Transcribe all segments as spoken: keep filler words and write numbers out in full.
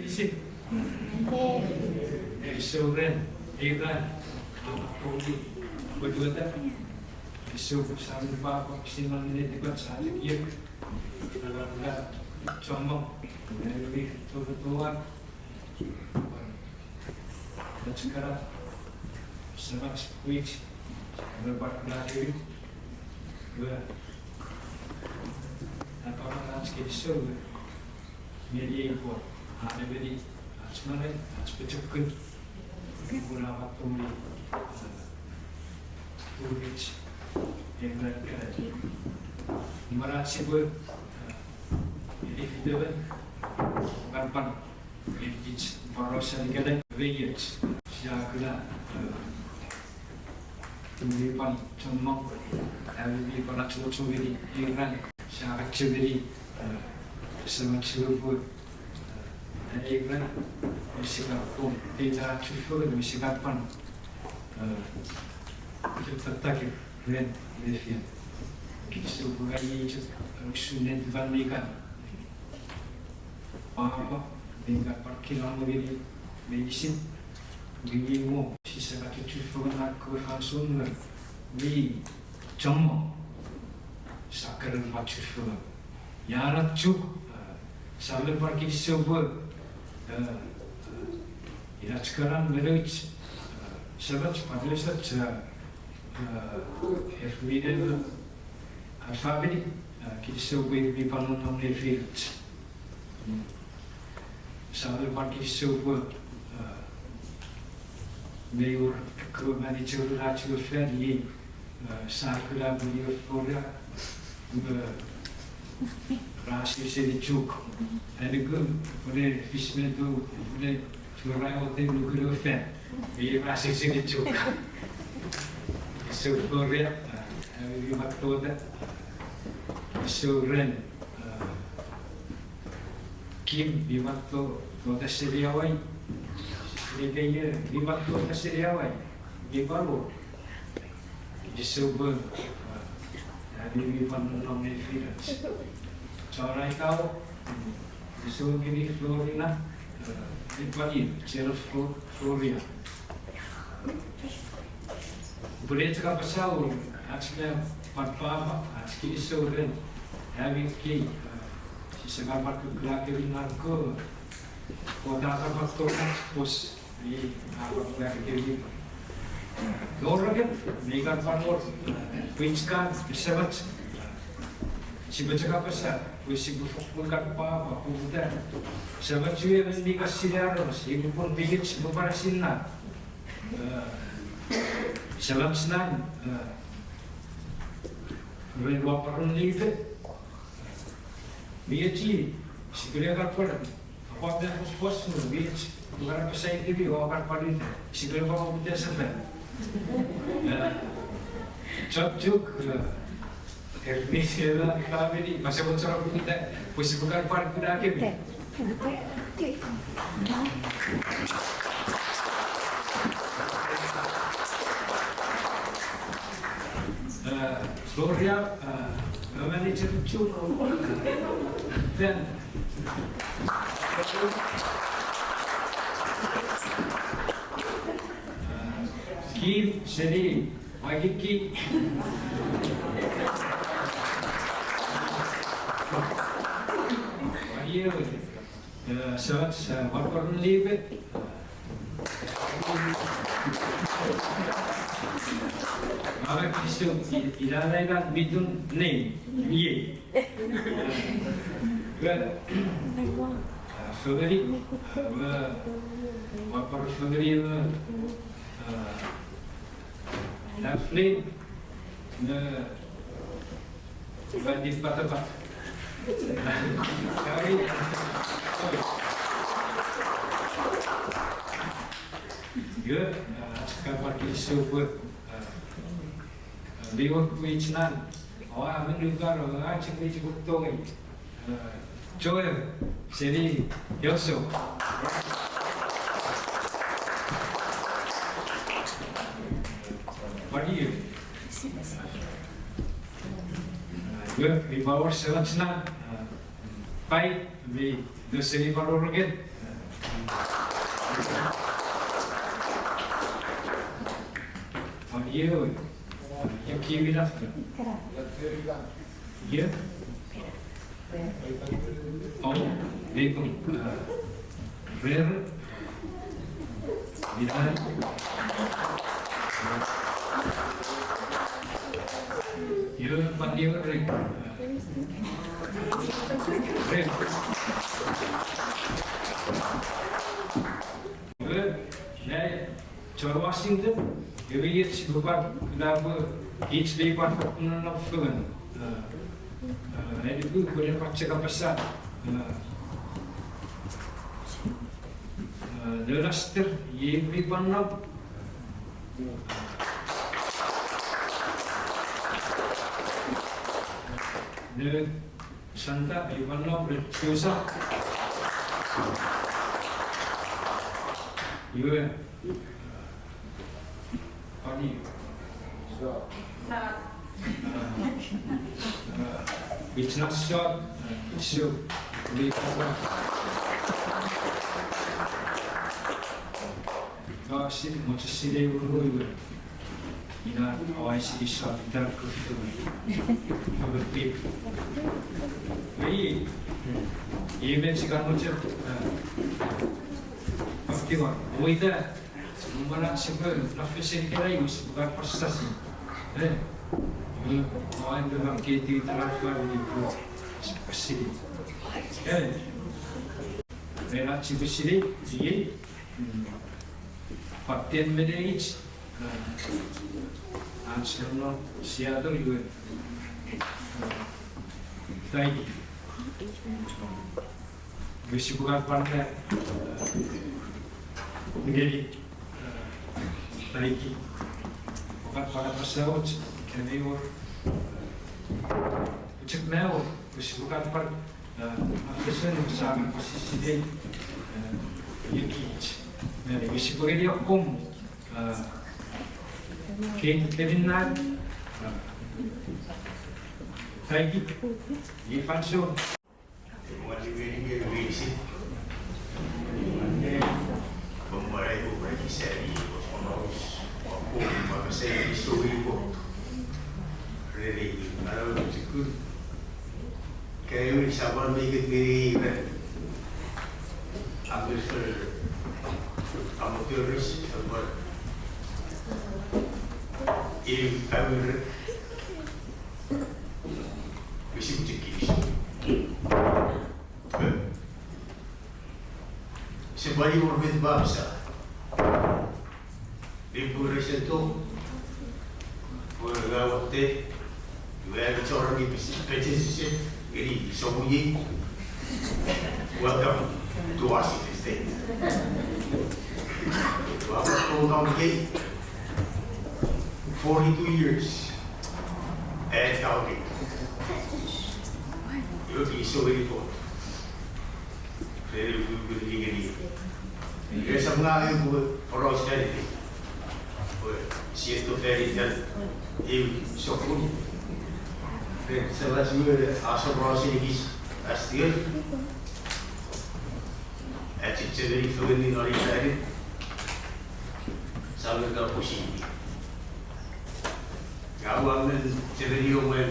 Sip. Kinisou ren, ei ran, a, komi, wetueta. Kinisou pwe sa mi papa, kinisou non netipach sa chok iek. Nalapula, chommong, nalapula, tototoa. Nechikara, semach, wich, nalapula, nalapula, nalapula, kinisou, Ngeni ei Kot, a nemeni ach manau, ach pochokun, pun a mak tongeni, uh, urich, ei ran ikenai. Iwe ach sipwe, uh, ngeni fitemen, kan pwan, ngeni kich, pwan rosen ikenai, reich, sia kuna, uh, mi pwan chommong, ami mi pwan achocho ngeni ei ran, sia achocho ngeni, eh, Semach sipwe, eh, ei ran, mi sikan pwan, ei ran chufengen, mi sikan pwan, eh, chufengen ren, mefian. Kinisou pwe ngang ei chok, eh, usun netipan mi kan. Papa, mi kan pwan kinamwe ngeni, meinisin, ngeni mo, sise kan chufengen ach kewe fansoun nge, mi chommong, sa keren pwan chufengen. Ian ach chuk, eh, sa men pwan kinisou pwe, eh, ina chok ena me nouch, eh, Semach, pwan nouch, eh, eh, er mi neno, ach famini, eh, kinisou pwe mi pwan nonnom nefinach. Sa men pwan kinisou pwe, eh, mei wor kewe manager ach we fan iei, eh, sa kuna pwe iwe Gloria, eh, ra seseni chuk. Anuku, pwene fis me tou, pwene chura ote nukun we fan. Iei ra seseni chuk. So Gloria, eh, ami mi mak tota. So ren, eh, Kim, mi mak to, tota seni Hawaii. Seni Kenya, mi mak tota seni Hawaii. Mi pwan wor. Kinisou pwe, eh, ami mi pwan nonnom nefinach. Chon ai kau, mm, kinisou ngeni Florina, eh, mi pwan i, Chelo Flo-, Floria. Pwene chok apasa won, ach me pwan papa, ach kinisou ren, ami kei, eh, sise kan pwan kukkuna kemi nan ko, Kot a kan pwan tori ach pos, mi, a pwan pwan kemi. Loreken, mi kan pwan wor, pwich kan, Semach. Sipwe chok apasa, pwe sipwe fokkun kan papa, poputa. Semach we mi kan sinei aramas, iwe pun mi kich me pwan sinna. Eh, Semach nan, eh, ren Waporon Lipe. Mi echi, sikule kan pwan, apwa me fos fos, mi echi, bukan apa sai tibi, o kan pwan ite, sikule kan pwan ite sefan. Eh, chok chuk, eh, er mi sela famini, pase mo chok ite, pwe sipwe kan pwan kuna kemi. Eh, Gloria, eh, manager chuk, eh, Ben. Eh, Kim, seni, Waikiki. Waikiki. Eh, Semach, eh, Waporon Lipe. Mama Kristo, i-, ina nai na middle name, iei. Eh, family, eh, Waporon family, eh, Daphne, ne, Bandi patapa. Kari. Iwe, ah, ach kan pwan kinisou pwe, ah, ah, mi wor pwich nan. Oua, mi nukar, oua, ach mi chukuk tongei. Joel, seni Yoso. What do you? Good, mi power selection. Pai, mi, no seni power again. Pwan ie we? Ie kiwi nafta? Ie? Oh, Mabel, uh, Rere. Minari. Ie, pwan ie we, Rere. Rere. Ie, nai, George Washington, ewe ier sipwe pwan, ina pwe kich mei pwan fakkun nonnom fengen. Eh, eh, eni pwe pwene pwan chok apasa. Eh, eh, Noun Aster, iei mei pwan nom. Noun Santa, mei pwan nom ren Susa. Iwe, Pani. It's not short, it's short. Ka si, mochen sinei urui we. Ina aua sinei short, ita kufu. Kufu pip. Wei, imen sikan mochen. Aktiwa, oita. Mwana sipwe na fesen kena iwe sipwe kan pasasi. Eh. Mwan de kan keti tara family ko. Sipwe sini. Eh. Mena sipwe sini, iei. Pwan ten minutes. Eh. An sino Seattle iwe. Thank you. Iwe sipwe kan pwan, eh, ngeni, eh, taiki. Kan pwan apasa och, kemi wor, eh, chok me wor, iwe sipwe kan pwan, eh, afesen, sa kan pwan sisitei, eh, iekich. Iwe sipwe ngeni akkom, eh, kei, kemi nan, eh, taiki. Iwe fansoun. Sipwe iwe met pwapsa. Iwe pwe rese to. Pwe ga watte. Iwe a chora mi pis-, petisi se. Ngeni sokuyi. Welcome to Washington State. Welcome to Washington State. Forty-two years and counting. Iwe pwe iso ngeni Kot. Rere ukukun ingeni. Ika esap ngang pwe poraus faniti. Pwe sieto faniti an eu sokun. Ren selas we aso poraus ekis astier. Achichemeni fengeni non ei fanit. Samen ka pusi. Ka ua men chemeni omwen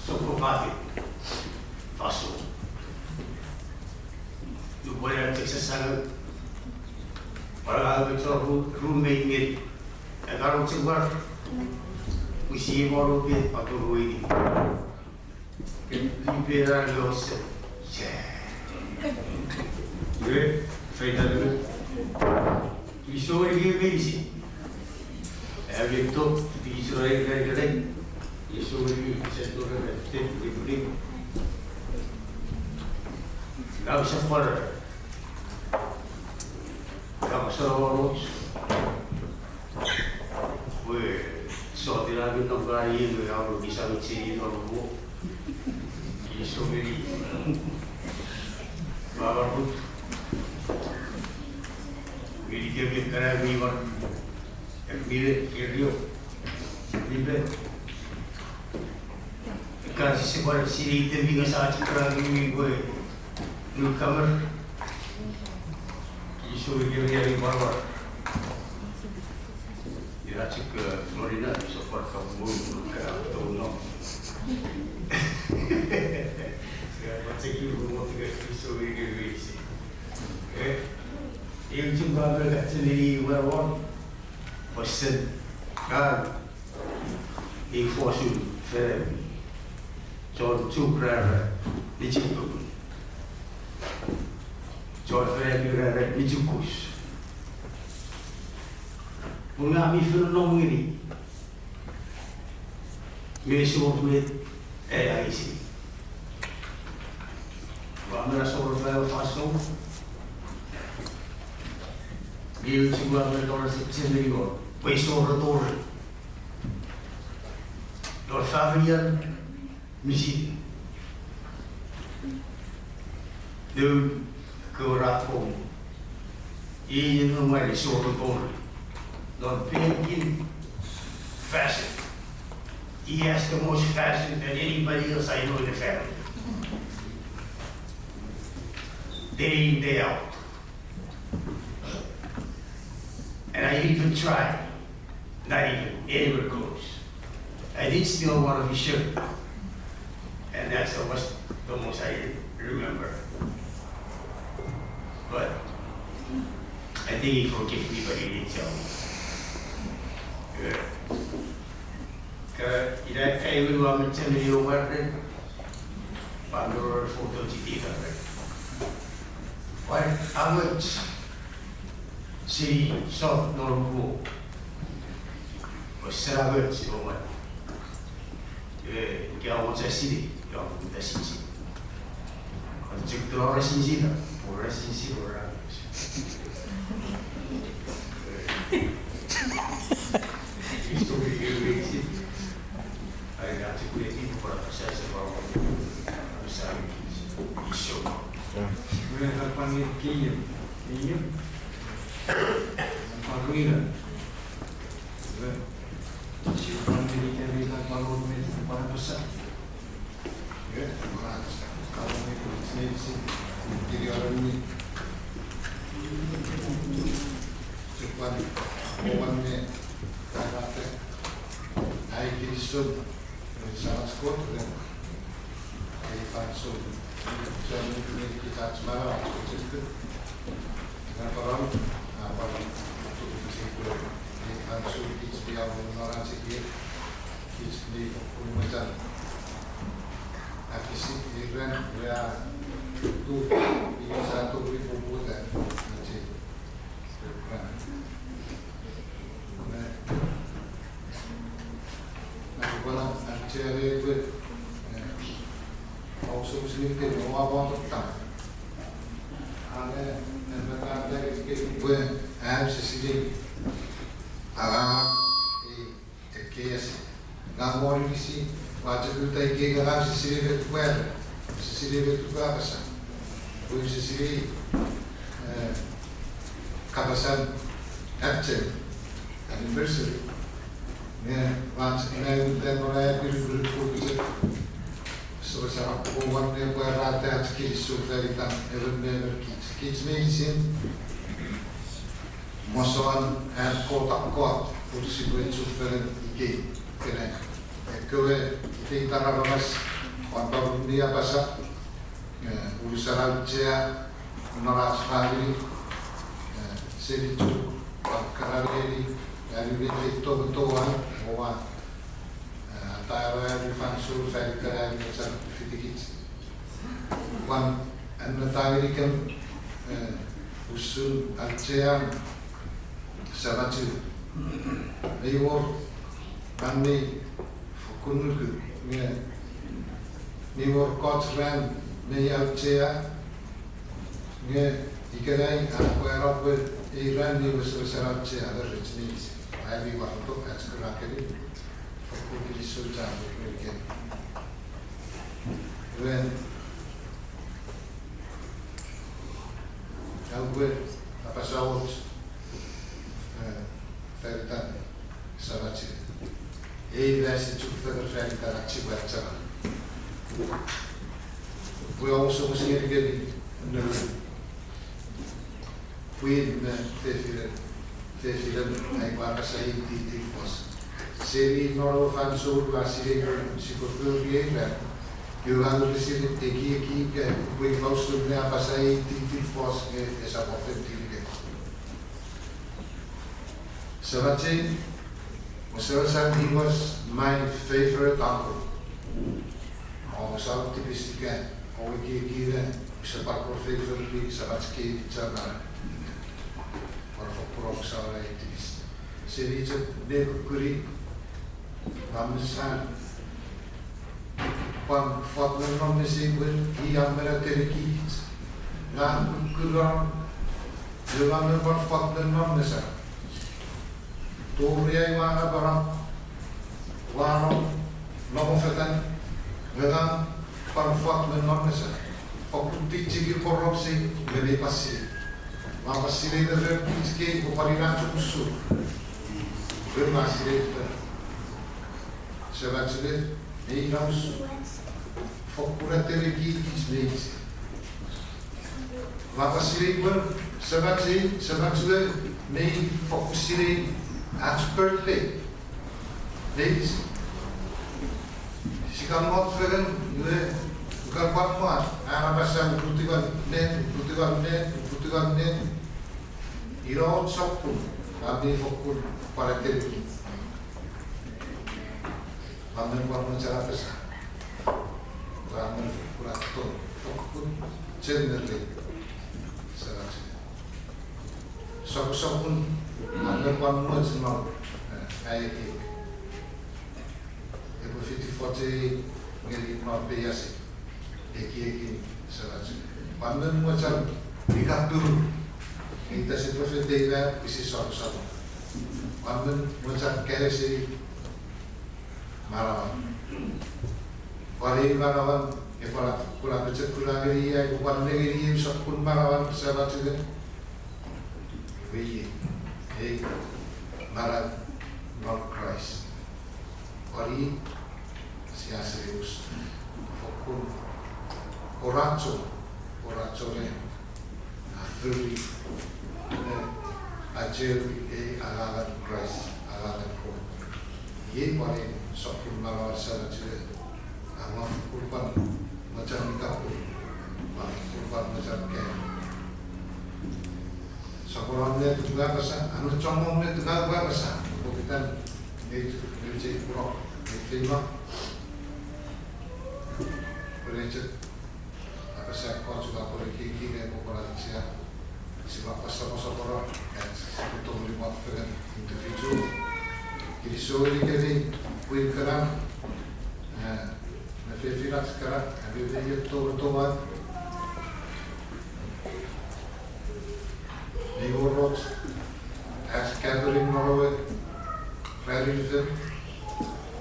sokko pati. Paso. Nupwen an chok sasang, pwan a chok ru-, roommate ngeni. Ekkan chok war, pwisin moro pet paturuini. Ken lipera lo se. Ye, feita le. Iso e ye meisi. Aviato, Israel, Israel, Israel, Israel, Israel, Israel. Now, so far, now, so far, we, so, the, I don't know, I, you know, I will be some change on the wall. Iso ngeni. Baba put. Ngeni kemi kana mi wan. Ekmi le kerio. Nipe. Ka sise pwan sinei ite mi ngasa chikra mi mi we. Newcomer. Sorry, give me a little more. Ina chok, uh, Florina, so far from moon, uh, don't know. Yeah, but thank you for what you guys do, so we can really see. Okay? Iwe chok ngang me kachemeni wewon, pwe sen, ngang, iei fosun fenemi. Chon Chuuk ra era, mi chipuk. Chon fenemi ra era, mi chukus. Pun ngang mi fen nom ngeni. Mi sopwet, eh, aisi. Ua mena sopwet fansoun. Mi uchi ua mena tori se, se meni o. Pwe sopwet tori. Non famini an misin. Noun kewe ra kon. Iei noun mwan sopwet tori. Non pekin fashion. He has the most fashion than anybody else I know in the family. Day in, day out. And I even try. Not even anywhere close. I did steal one of his shirt. And that's the most, the most I remember. But I think he forgave me, but he didn't tell me. Yeah. Ka, ina ka ewe ua mecha meni o warren. Pandoro photo chiti ka. Why, how much? Seni sot non ruo. Pwe sena wet sipwe mwan. Iwe, ika omocha sinei, ika omocha sinei. Chok tino ra sinei, ra sinei, ra. Ai, ina chok ne ti pwe ra sa se pa. Sa iso. Iwe, ka pwan ne keion. Keion. Pwan ruina. Iwe, si pwan ne keion, ka pwan ne pwan apasa. Iwe, pwan apasa. Ka pwan ne keion, si, si, keion ni. Si pwan, pwan ne, ka pwan ne, ai kinisou. Samach Kot ren ei fansoun, chen me kich ach manau ach kochekut. Ina paran, a paran, tukun chipwe ei fansoun kich mi amun non ach ekiek, kich mi fokkun mochen. Akisi iran, ua tu, ika sa tu mi poputa, achi. Nang pwan auchea pwe, eh, ousousen iten oua wato tang. Ange, nang pwan auchea pwe, eh, sisili. Ara, eh, ekkei ese. Ngang moni misi, ua chok uta ikei ngang sisili met upwe, sisili met upwe apasa. Pwe sisili, eh, kapasan achen anniversary. Nge ua chok ina uta mora e piri piri puri chok. So sa ko wan ne pwe ra ta chok kinisou fan itan emon me emon kich. Kich meinisin. Mosoan an Kot akkoch, pun sipwe chufengen ikei, kene. Ekkewe iteiten aramas, pwan pwan mi apasa, eh, unusen auchea, non ach famini, eh, seni Chuuk, pwan karaweni, ami met ei totowan, oua, eh, atawa ami fansoun fan iten ami chon fitikich. Pwan anna tangenikem, eh, usun auchean samachu. Mei wor, ran mei fokkun nuku, nge mei wor koch ran mei auchea, nge ikenai a pwe era pwe ei ran mi wesewesen auchea, a rech meinisin. Ami wato ach kurakeni, fokkun kinisou chapur ngenikem. Ren, aupwe apasa och, eh, fan itan samachi. Ei message ufengen fan itan ach sipwe achema. Pwe ousousen ngenikemi, no. Pwin me fefinen, fefinen ai ua apasa ei titin fos. Seni non ewe fansoun ua sinei pwe sipwe fori ei ran, iwe ua uresin ekieki ika pwe ifa usun ne apasa ei titin fos nge esap ofendini. Semachei, Semach, he was my favorite uncle. Omusano tipis ika oua ekieki ne, use pwan pwan favorite semach kei chana. Pwan fokkun omusano ai tipis. Seni chok ne kukkuni, ua mesan pwan fot me non mesei pwe i a men atenikich. Ngang kukkun non, ngang men pwan fot me non mesan. Tori ai ua napanap, ua no, nonnom fetan, ngang pwan fot me non mesan. Fokkun tichiki porausi me nei pasi. Ua pwan sinei me ren tichiki pwe pwan ina chok usun. Ren ua sinei me semach me nei ina usun. Fokkun atenikich meinisin. Ua pwan sinei pwe semach, semach we mei fokkun sinei ach birthday. Meinisin. Sia kan mot fengen, iwe, ua kan pwan mot, a apasa uputiwan ne, uputiwan ne, uputiwan ne. Ina och sokkun, a mi fokkun pwan atenikich. Ua men pwan mochen apasa. Ua men fokkun ato, fokkun chen me rei. Semach. Sokkun, sokkun, ua men pwan mochen non, eh, ai ekiek. Epwe fiti fochei ngeni non peias. Ekiekin semach. Ua men mochen ika turu. Ita sipwe fete ina pisi sokkun sokkun. Ua men mochen kaeo seni manawan. Pwan ei manawan, epwe kuna, kuna peche kuna ngeni ai, epwe pwan nengeni ei sokkun manawan, semach we. Iwe iei, ei manaw non Kraist. Pwan i, sia seus, fokkun, oracho, oracho ne, a fori, ne, a cheri ei angangen Kraist, angangen Kot. Iei pwan ei sokkun manawan semach we, a ua fokkun pwan mochen ika pun, ua fokkun pwan mochen kaeo. Soponon met ua apasa, a no chommong met ua apasa, pokiten mei, mei chok puro, mei feino. Pwe mei chok apasa ekkoch ua pwan ekieki ne pwe pwan auchea. Sipwe pwan soposopono, and sipwe tongeni pwan fengen individual. Kinisou ngenikemi, pwin kana, eh, me fefinach kana, ami mei etto towan. Mei wor och ach gathering non ewe ranin fel,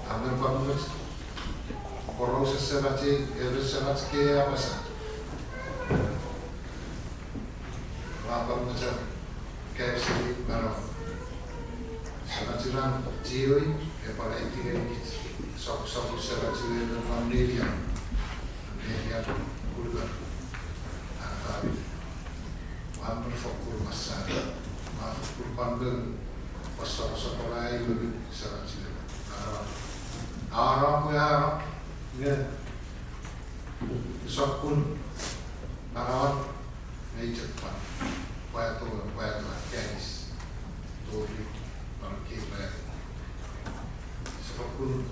a men pwan much porausen semach, ewe semach ke apasa. Ua pwan mochen kaeo seni manawan. Semach we non Jioin, epwe pwan aiti ngenikich sokkun sokkun semach we non Nerian. Nerian, Kurukan, an famini. Ua men fokkun masana, ua fokkun pwan men pwan soposopono ai we semach we. Ara, ara pwe ara, nge sokkun manawan, mei chok pwan pwato, pwato, kanis, tori, non kei pwato. Sia fokkun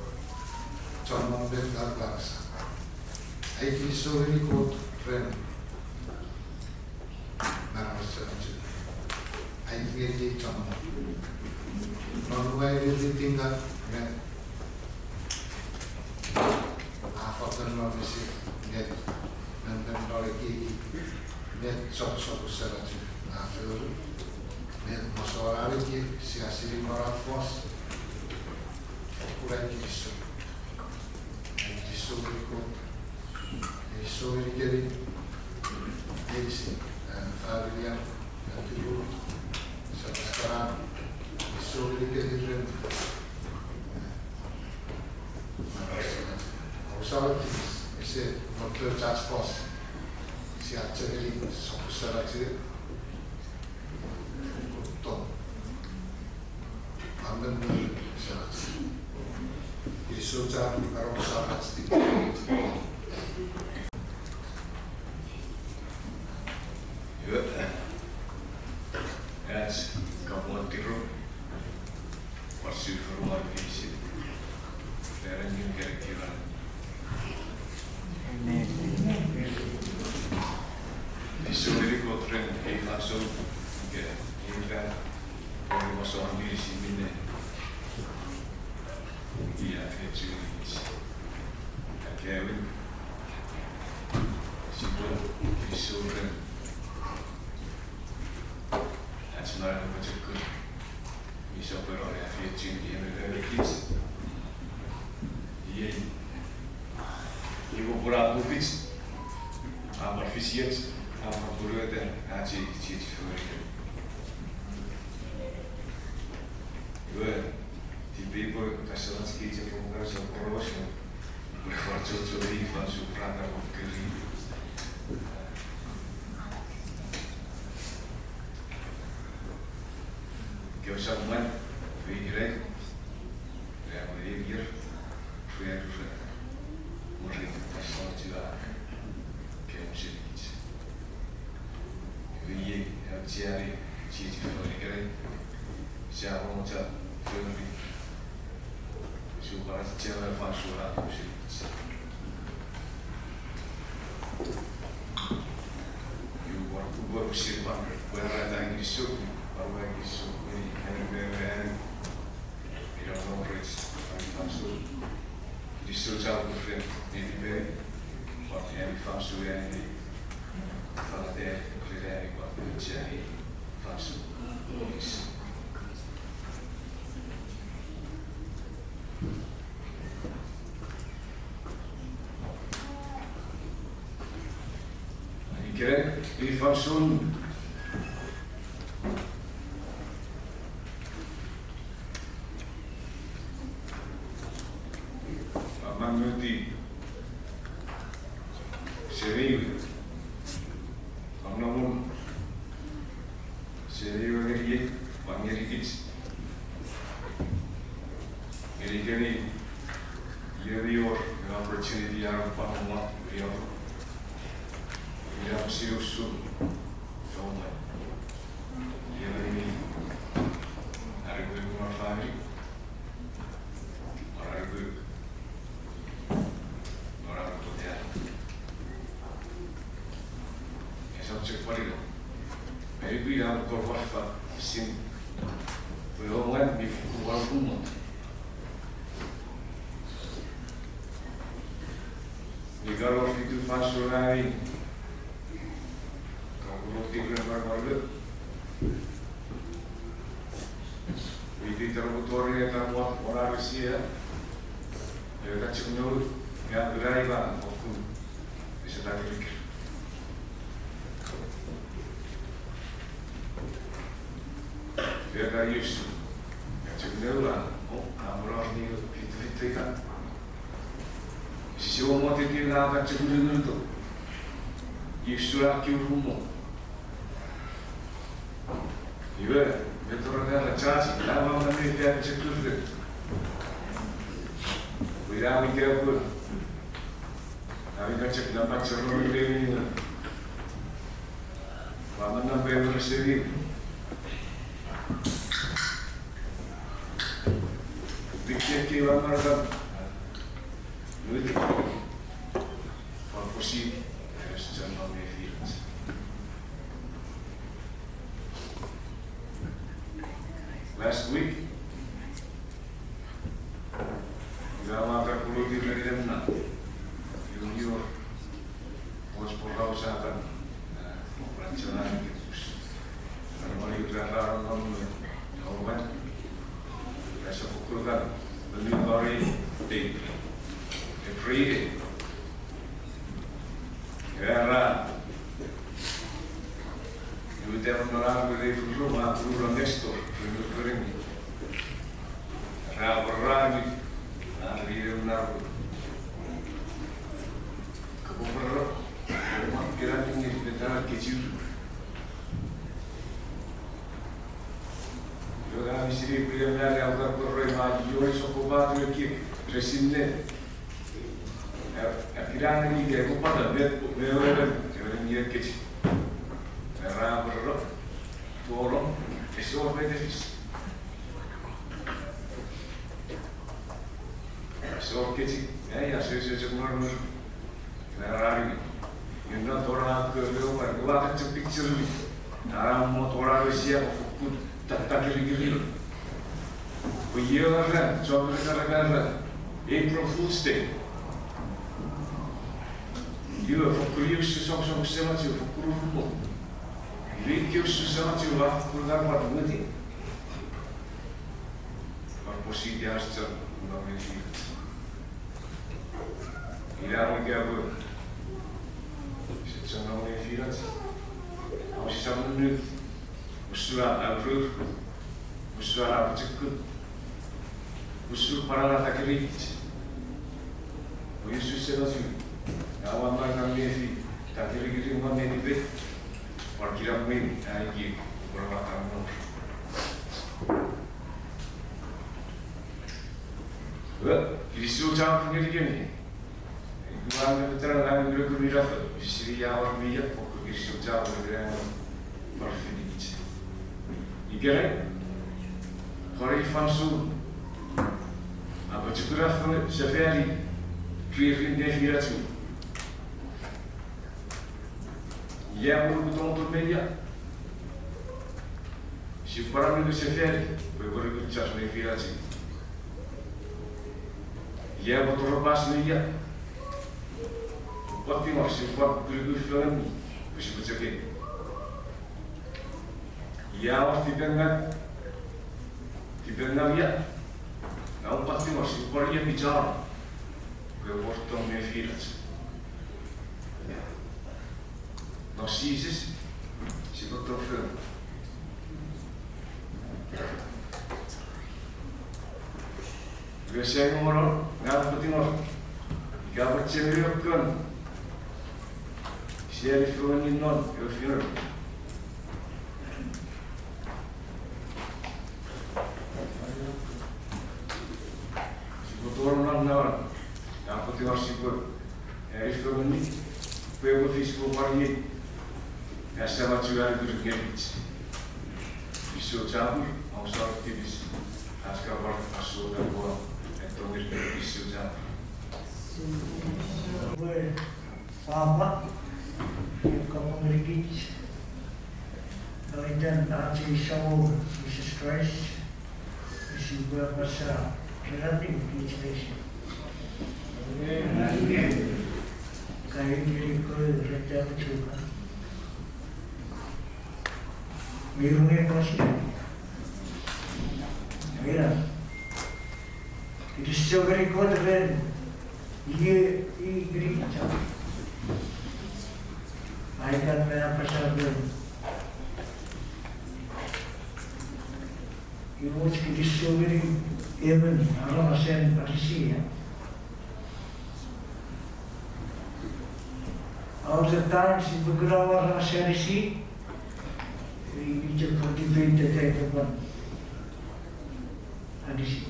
chommong met ua apasa. Ai kinisou ngeni Kot ren manawan semach we. Ai ngeni ei chommong. Non ua aiti ngang, nge a fokkun non misi, nge, nge, nge non ekieki, nge sokkun sokkun semach we a fori, nge masouan ekiek, sia sinei non ach fos, fokkun ai kinisou. Ai kinisou ngeni Kot. Ai kinisou ngenikemi. Meinisin, eh, familian, eh, turu, semach kana, ai kinisou ngenikemi ren, eh, manawan semach. Ousap tipis, ese, non church ach fos. Sia chechemeni sokkun semach we. Iwe, ach kapong tiro, pwan sufon won fisin, peren ngin kerekiran. Amen. Iso ngeni Kot ren ei fansoun, ika ei ran, ren masoan fisin minne ia feiochukich. Akewin, sipwe iso ren ach manau pochokun, mi sopweno ne afiochu emon me emon kich. Iei, iwe pun a tufich, a pwan fisioch, a pwan pwonueta ach ei chiechi fengen. Iwe, tipei pwe kasalach kich epwe kasalach porous, pwe pwan chocho ei fansoun pwe ra kan kori. Kewe sap mwan, iwe ikenai, ua mwo ei ier, ua rufa, mwirin kasalach ua kewe senikich. Iwe iei, aucheani chiechi fengen ikenai, sia mocha fori. Sipwe pwan achema fansoun a tou senikich. Iwe pwan upwe pwisin pwan pwarata kinisou, pwan kinisou ngeni, ngeni, ngeni, ngeni, ina non rech, pwan fansoun. Kinisou chapur ren netipei, pwan ami fansoun ami, fanata ren ami pwan aucheani fansoun. Ikenai, ei fansoun, a mangoti seni ewe, a namot seni ewe ngeni ei, pwan ngenikich. Ngenikemi, iei mi wor an opportunity a pwan mot, mi wor. Iei a pwan usun, tome. Iei mi, are mi wor famini. Are mi Nora kotea. Esap chok pwan ino. Maybe a kor wafat sin. Pwe o mwan mi fukun wal kumot. Mi karo fitu fansoun ami. Kakuroti ren marmarle. Witi tarokutori etan won, won arisia. Ewe kachuk noun, nge a kuna iba okun. Ese takirik. Ewe ka ius. Kachuk noun, o, a mura ni fitu fitu ika. Sise won motiti na kachuk nunun to. Ius sura kiurumo. Iwe, me tora ka la chachi, la ma ma ne fia pichekufle. Wira mi kepun. Ami kachek na pachero mi le mi. Wa ma na pe mi sevi. Big check ki wa ma na. Nuit. Wa pusi. Eres chan ma me fiat. Last week, ina mata puluti ren na, iun ior, och porausa kan, eh, ranchana ni kepus. Kan mani utra raron non me, no man, esa pukul kan, meni bari, dei, e pray, era, Iwe tefin non ar mele furu ma furu non Nestor, furu furu. Ra pwarani, ar mele furu. Kapo furu, ma kira ninge fitara kechiru. Iwe ra Siri pwe ia mane auka koroi ma iori sokkopaten ekiek, resinne. Ap, ap ina ngeni ika epwe pata met, me wewen, ewe nge kich. Era pororo, tolong, ese wor met e fis. Ese wor kich, eh, ia, se, se, se, mor, mor. Nge ra rani, nge no tora ke lewa, nge ua kache picture mi. Nara mo tora we sia ko fokkun tatakirikirino. Pwe iwe ra, chommong ra, ra, ra, April Fool's Day. Iwe fokkun iwe se song song semachi, fokkun rumo. Iwe ke se semachi, ua fokkun ngar ua tumuti. Ua positi ars chon, ua meti. Ina mo ika pwe, se chon nonnom nefinach. Amo sisap nunu, usun a, a, rur, usun a, a, chikun, usun pwan a, a, takirikich. Pwe usun se nasu, a, ua man nonnom nefi, takirikiri man netipe, pwan kira mwen, a, iki, pwan a, a, mo. Kinisou chapur ngenikemi. Iwe, ua me petera ngang ngerukun irafa, sisini ia wor mi ia, pokko kinisou chapur ngenikemi. Pwan fitikich. Ikenai, kori fansoun. Apochokuna fengen sefali, ririn nefinachu. Ia pwe nuku tonton me ia. Sipwe pwan nuku sefali, pwe pwan nuku chas nefinachu. Ia pwe toropas me ia. Pwan tingor sipwe pwan nuku fengen, pwe sipwe chok ei. Ia wor tipengaw, tipengaw ia. Nge pwan tingor sipwe pwan ia pichar, pwe pwan tong nefinach. Non Jises, sipwe tong fengen. Iwe sia mono, ngang pwan tingor. Ika pwe chemeni okkon. Sia ni fengen non, ewe fengen. Sipwe tonong non, ngang pwan tingor sipwe. Eri fengeni, pwe epwe fis pwe pwan iei. Ese machu an kuri ngenikich. Kinisou chapur, amo sa tipis. Ach kapar, ach sota pwe, etto ngenikich kinisou chapur. Pwe, Papa, kapong ngenikich. Nonitan ach ei Samon, Jises Kraist. Sipwe apasa, ren ami kich meinisin. Amen. Kain ngeni ekkewe rete apochokuna. Mi rungei pasi. Amen. Kinisou ngeni Kot ren iei, i ngeni cha. Aikan me apasa ren. Iwe ach kinisou ngeni emon aramasen Arisia. All the time sipwe kuna aramasen Arisia, i, i chok pwan tipei tetetepon Arisia.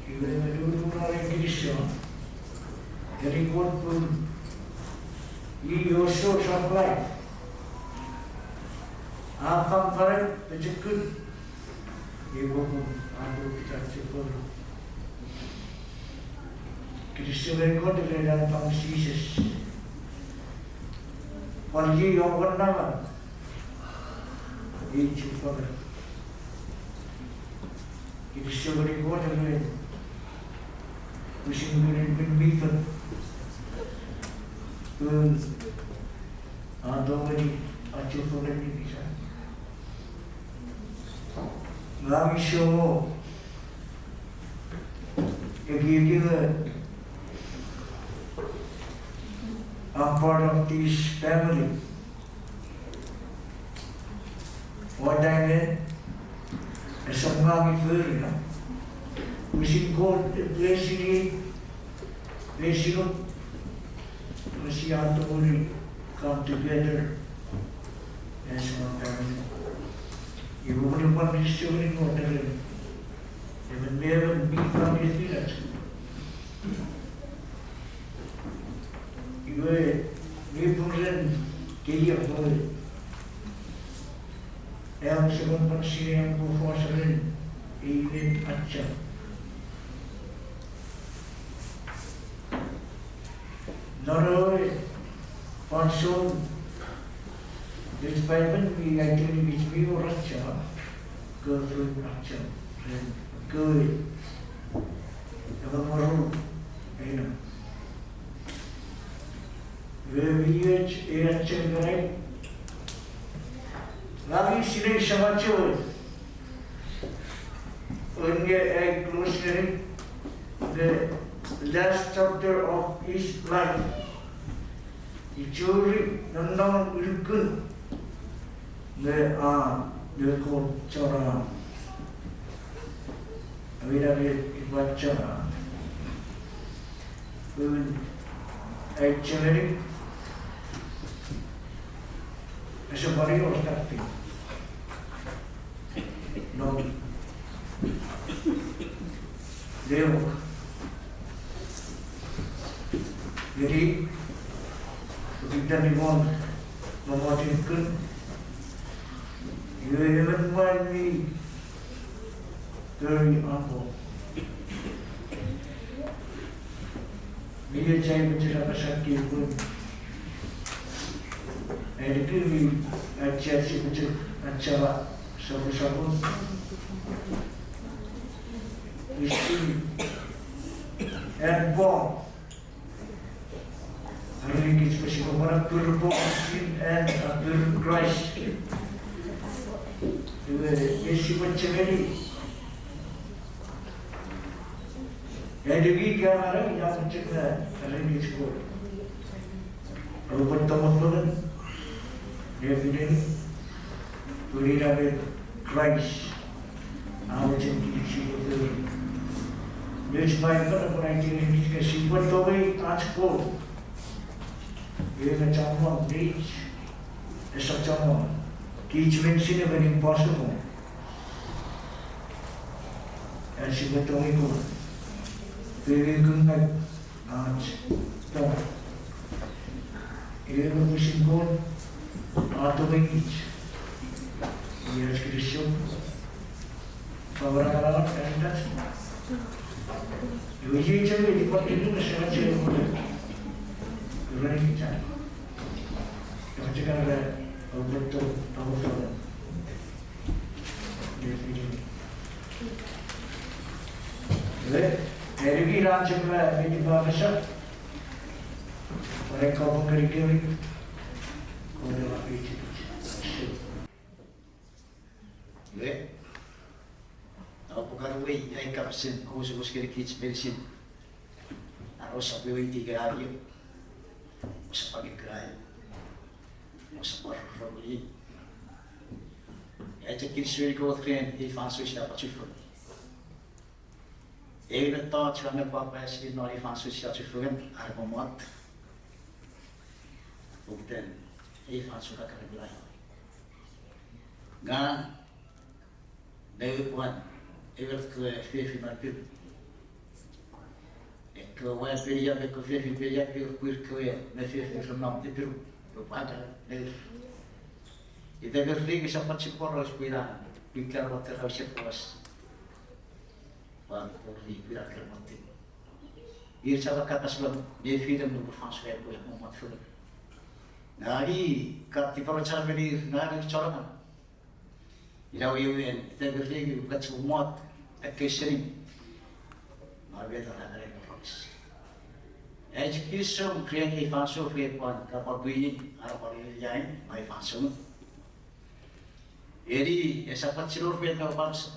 Iwe me nunu non ei kinisou ngeni Kot pun i ewe source of life. A pwan pare pochokun. Iwe pun a tu kita chukun. Kinisou ngeni Kot ren an pwan Jises. Pwan iei ewe naman. Iei chupwang. Kinisou ngeni Kot ren pwisin Ngunun Pin mi Fen. Pun a tongeni achufengeni pisa. Ngang iso ekieki nge I'm part of this family. What I mean, esap ngang mi fori, no? Pwisin Kot e bless-ini, bless-inuk, pwe sia tongeni come together as one family. Iwe mwen pwan ministry ngeni Kot ren emon me emon mi pwan nefin ach. Iwe mi pung ren keier pwe am sokkun pwan sinei am pwe fos ren ei met achom. Non ewe fansoun, ech Paipen mi aiti ngenikich mi wor achom, kewe fon achom, ren kewe, ewe moru, eina. Iwe mi och ei achom ikenai. Ngang mi sinei samach ewe. Nge ai close ngeni the last chapter of his life. I churi nonnomun unukun nge a nge Kot chon angang. Awinare ipwe chon angang. Pun ai chemeni ese pwan wor tafti. No. Leo. Ngeni, pokiten i won momochun kun. Iwe emon mwan mi very humble. Mi echai mochen apasaki pun ai nuku mi achiachi mochen achara sopwosopwon. Isin an Paul. Are kich pwe sipwe pwan appiru Paul, isin an appiru Kraist. Iwe, iwe sipwe chemeni. Eni mi ka manau ina mochen ka ren kich Kot. Oupwe tongfengen nefinen pun ina met Kraist a mochen kich sipwe fori. Nge ach Paipen epwe aiti ngenikich pwe sipwe tongei ach Kot. Iwe ina chommong neich, esap chommong. Kich meinisin emon impossible. Ach sipwe tongei Kot. Pwe mi kunai ach tong. Iwe pwisin Kot a tongei kich. Iwe ach kinisou. Pwe a wor angangan fan itach. Iwe iei chok mi pwan kinu me sena chok. Iwe ren kich a. Iwe chok a ra oupwe tongfengen. Iwe, eni mi ran chok me meni pwapasa. Pwan ai kapong ngeni kewe. Kot epwe efeiochu kich. Iwe, aupwe kan uwei ai kapasen osukosuk ngeni kich meinisin. Are ousap weweiti ika aio. Ousap angei ika aio. Ousap arorokuni. Ai chok kinisou ngeni Kot ren ei fansoun sia pwan chufengen. Ei mettoch ua ne pwapwa seni non ei fansoun sia chufengen, are pwan mot. Pokiten ei fansoun ka kan epwe lai. Ngang, nge pwan, ewe ekkewe fefin mi pin. Ekkewe wan Peniam, ekkewe fefin Peniam, ekkewe pwir kewe me fefin ren nom tipiru, ewe pwata, ne. Ita me ring esap pwan chipworos pwe ina, pwin kewe mot era use pworos. Pwan pori pwin kewe mot. Ir sa kapas me nefinem nupwen fansoun pwe mommot fengen. Ngang mi kan tipachem ngeni ir, ngang mi chon angang. Ina wewen, ita me ring use pwan mot, ekkei seni. Ma met ara kare pworos. Ai chok kinisou ren ei fansoun ren pwan kapwa pwinin, are pwan ei yain, ma ei fansoun. Eni, esap pwan chinon met ka pwan sa.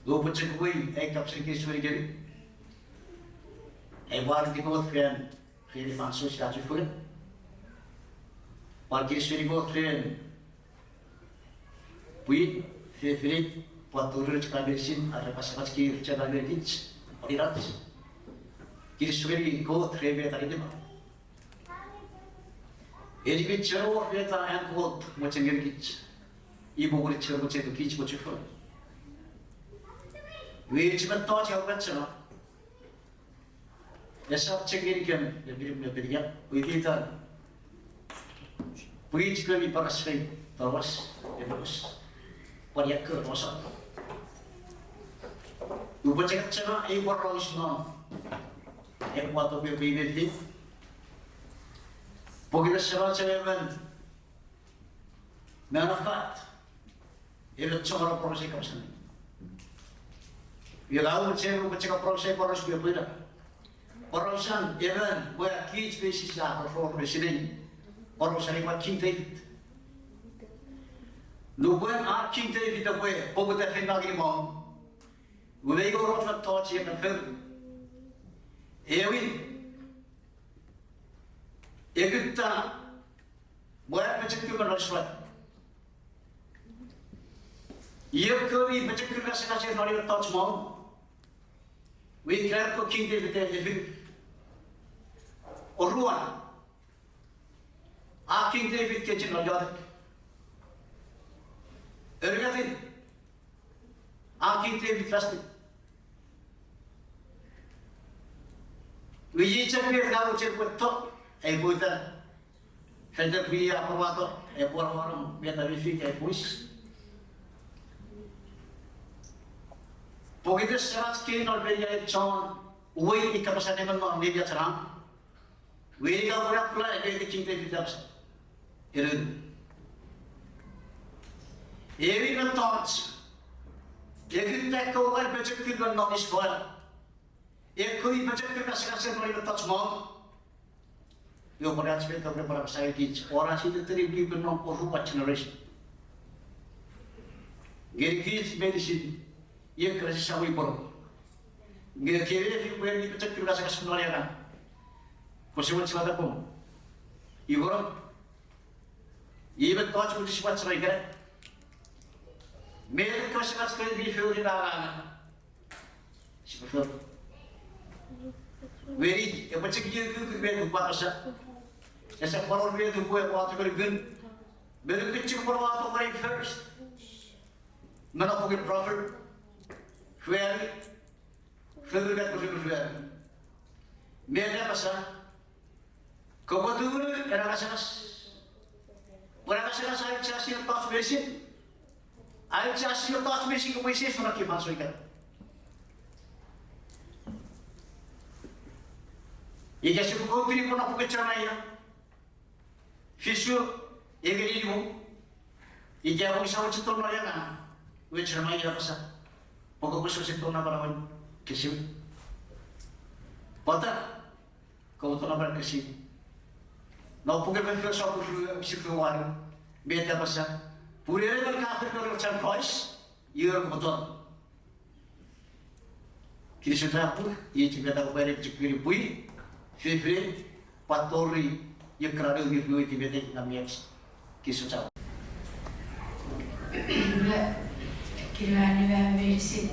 Oupwe chok uwei ai kapasen kinisou ngeni. Ai pwan iti Kot ren, ren ei fansoun sia chufengen. Pwan kinisou ngeni Kot ren pwin, fefinei, pwan turunech ka meinisin, are pasapach kei chok ka menikich, pwan inach. Kinisou ngeni Kot ren met a netipa. Eni mi chok wor met an Kot mochen ngenikich. Iwe pwe chok, pwe chok kich pwe chok fon. Iwe chok mettoch a pachema. Esap chok ngenikem, epinip me peniap, pwe iteiten pwich kemi paras fei, Thomas, Epafras, pwan ekkewe aposel. Upwe chok achema ei poraus non, epwe wato pwe pwe imefi. Pokiten semach emon man of God. Emon chon aporausa kapasen. Iwe ka upwe chok, upwe chok aporausa poraus pwe pwina. Porausan emon pwe kich pesisa roro me sinei. Porausan ewe King David. Nupwen a King David epwe poputa fen nangin mong, iwe mei wor och mettoch emon fori. Ewin, e kutta mwan pochokun me non Israel. Iei ekkewe mi pochokun ngasangasen non ewe mettoch mong. Iwe ika ekkewe King David e fori. Oruan, a King David kechiw non iotek. Aruatin, a King David fasting. Iwe iei chok met a mochen pwe to, ai pwe uta. Fetan pwe a pwan wato, epwe wor met a mefi, epwe wis. Pokiten semach kei non meni ai chon uwei ika kapasen emon non neniach na. Iwe ika pwe a pula epwe eti King David apasa. Eren. Ewin mettoch. E kutta ekkewe mwan pochokun me non Israel. Ekkewe mi pochokun ngasangasen non ewe mettoch mong. Iwe pwan ach met kopwe pwan apasa kich, pwan ach iteiten pwipwi non oruan generation. Ngenikich meinisin, iei Kraist a wei pworo. Nge kewe fi pwe mi pochokun ngasangasen non ena. Kose wet sipata pwon. Iwe ro. Iwe mettoch mwo sipwe chok ikena. Met ekkewe semach kewe mi fori nangana. Sipwe fori. Iwe epwe chok iei kukkun met upwe apasa. Esap pwan wor met upwe wato ngonuk. Me nukun chok pwan wato ngonuk first. Me non puken Proverb. Ruanu. Ruanu, ruanu. Met a apasa. Kopwe tumunu ena ngasangas. Pwe ena ngasangas a auchea seni mettoch meinisin. A auchea seni mettoch meinisin kopwe iseis non ekkei fansoun ika. Ika sipwe continue non puken Jeremaia. Fisu, engeni nimu. Ika pwe sa mochen tonong non ena, iwe Jeremaia a apasa, pwe kopwe sa mochen tonong non namanam kesewi. Pwata, kopwe tonong non namanam kesewi. Non puken Efesos sopun ru, wokisin ruanu, met a apasa, pun emon ka fen nori chan Kraist, iwe kopwe tonong. Kinisou chapur, iei chok met a kopwe ereni chok ngeni pwi, fefin, pwan tori, iei ekkana noumi mi weweiti met ei na mi apasa. Kinisou chapur. Iwe, kiriwa niwa meinisin.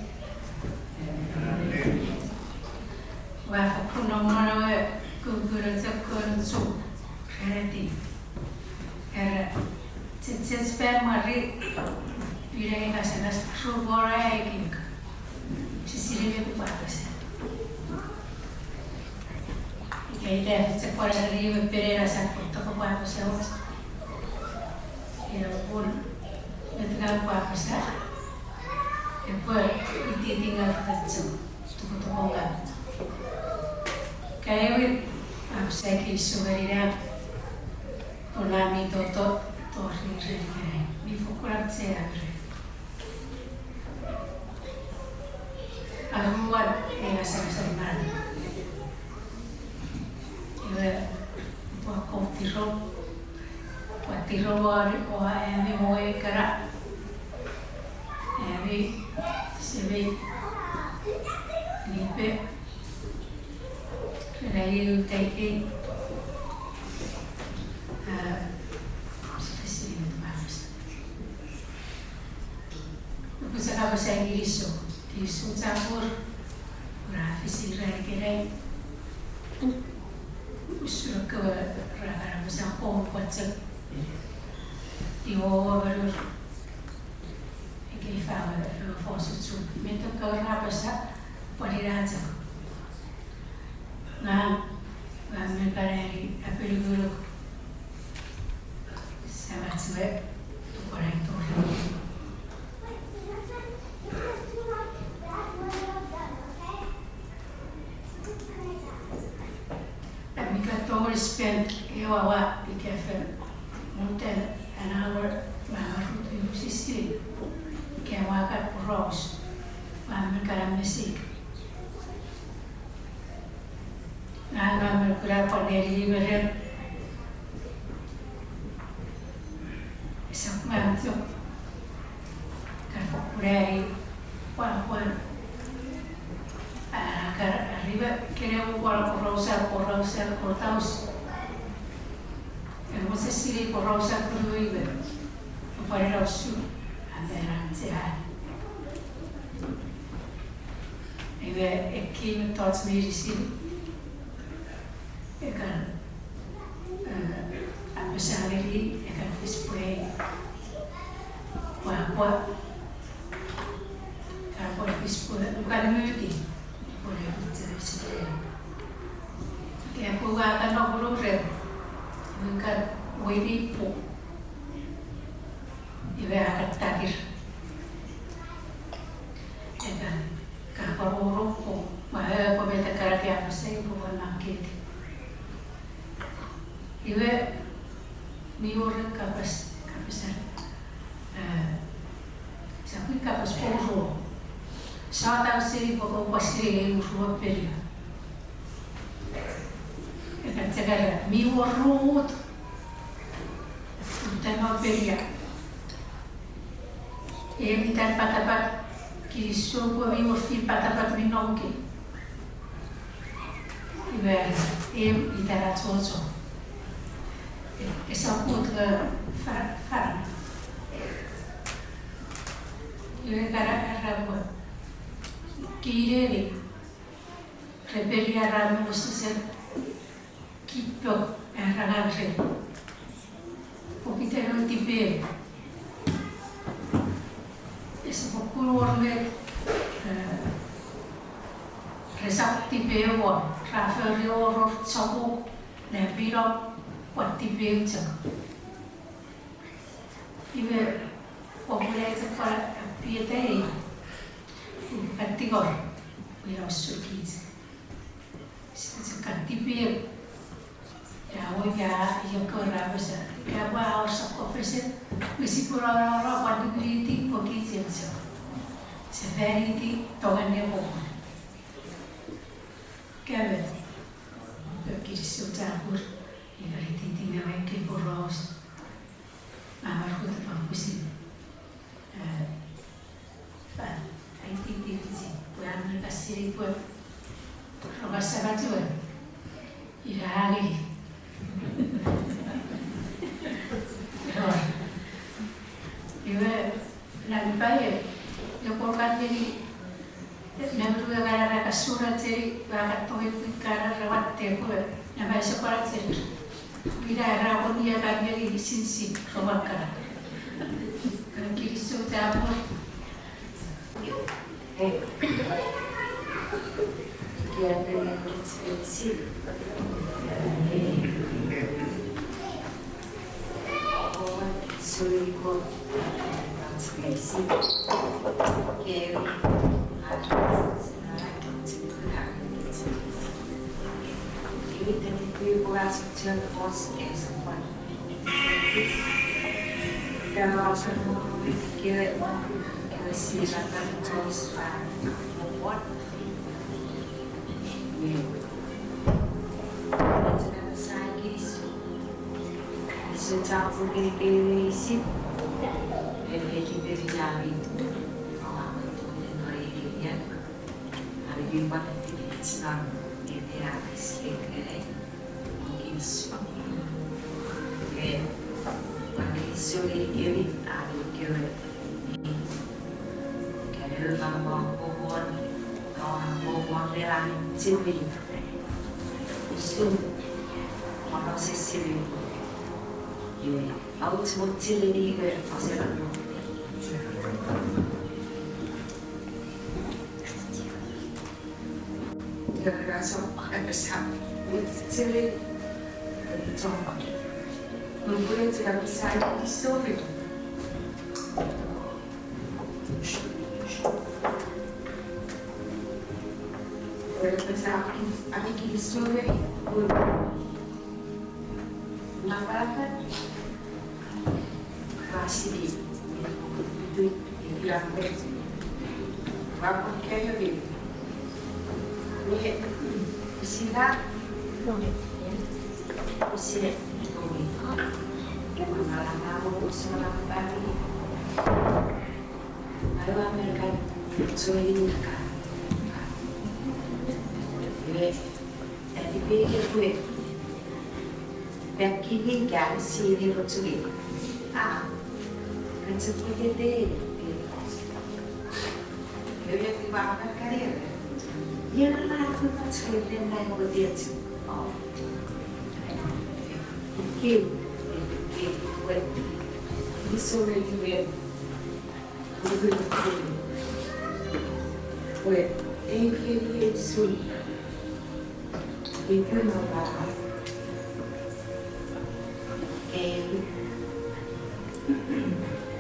Ua fokkun nonnom non ewe kukkun chok kon chu, reneti. Era, chechech fan mari, pine ngasangas ru wora ekik. Sisini me pwapwasa. Ika ita chok pwan ri me pene ra sa pwan toko pwapwasa wot. Ina pun, met ngang pwapwasa. Epwe ititingaw tacho, toko toko ngaw. Kaewin, am sa kinisou ngeni nang. Pun ami toto, tori ren ikenai, mi fokkun auchea ren. Aruan, e ngasangasen man. Iwe, pwan kon tiro, pwan tiro won, o ami mo ekkana. Ami, semi, nipe, ren ai eu teitei, a, sipwe sinei met pwapwasa. Upwe chok apasa kinisou, kinisou chapur, ra fisi ren ikenai. Usun ekkewe ra kan apasa pwe pwan chok. Iwe, iwe, Ewe, ewe fosun Chuuk, met ekkewe ra apasa, pwal ina chok. Ngang, ngang mi kan ani apinukunuk Samach we, pwan ai tori. Ami kan tongeni spend ew awa ika fen more than an hour me amarut epwe sisini ika ewe kan poraus me ami kan amesik. Ngang, ngang mi kan pwan neni me ren esap ngang chok kan fokkun ani pwapwan. A, kan ariwe kene pwan porausa, porausa, porausa. Ewe sisini porausa kunuiwe. Pwan ina usun, a, meran chean. Iwe ekkei mettoch meinisin e kan, e, apasa ngeni e kan fis pwe pwapwa, kan pwan fis pwe ukan muti, pwe ne kutse fis pwe. Ika pwe ua kan nopunu ren, ua kan weini pwe. Iwe a kan takir. E kan, ka pwan roroko, ma e pwe met ekkana ka apasa pwe pwan makketi. Iwe, mi wor kapas, kapas, e, sap pwe kapas pwe uruo. Sa tau seni pwe kopwe sinei uruo peria. E kan chok era, mi wor ruu ut. Uta no peria. Ew itan patapat, kinisou pwe mi wor fin patapat mi nom ikei. Iwe, ew itan achocho. E, esap kut nge fa-, fan. Iwe kan era pwe, kineni, re peria ra mosesen kipok, era ngang re. Pokiten ewe tipeeu. Ese fokkun wor met, e, resap tipeeu won, ra fori wor chommong, ne pino, pwan tipeeu chok. Iwe, popun ai chok pwan apietei, pwan tingor, pwe ina usun kich. Sipwe chok kan tipeeu. Ia, o ia, io kewe ra apasa, ika pwe a wor sokkofesen, nge sipwe rongorong pwan tipeiti pwe kich en chok. Sefaniti tongen ne popun. Kewe, kinisou chapur, ika ititin ewe ekkei poraus, a, mamaruketa pwan pwisin. E, pwan, aititikichi, pwe a mi kan sinei pwe rongas Samach we, ina angei. Ewa. Iwe, nang paie, epwe kan ngeni, nang rue kan ara kasura chei, ua kan tongei pwe kan ara watte pwe, nang paie sokora chei. Ina era pwe nia kan ngeni sinsi, romakara. Kinisou chapur. Raso apasa, witsere, choma. Mupure chira pisai, sorry. Wera pasa, ami ki sorry. Napaka. Masini, tui, ikiramwe. Rapun kayo ni. Ni, sila. Sila. Mala mala, sila mala. Ayo Amerika, soli ka. Ni, ati peke kwe. Pekini ka sini rochuli. Ah, kan se pwede te. Ewe ti ba kan kare. Ia la tu kan se te na ko te. Oh. Ki, ki, wait. Ni so re ni wait. Wait. Ei, ei, ei, sun. Ika no ba. Ei.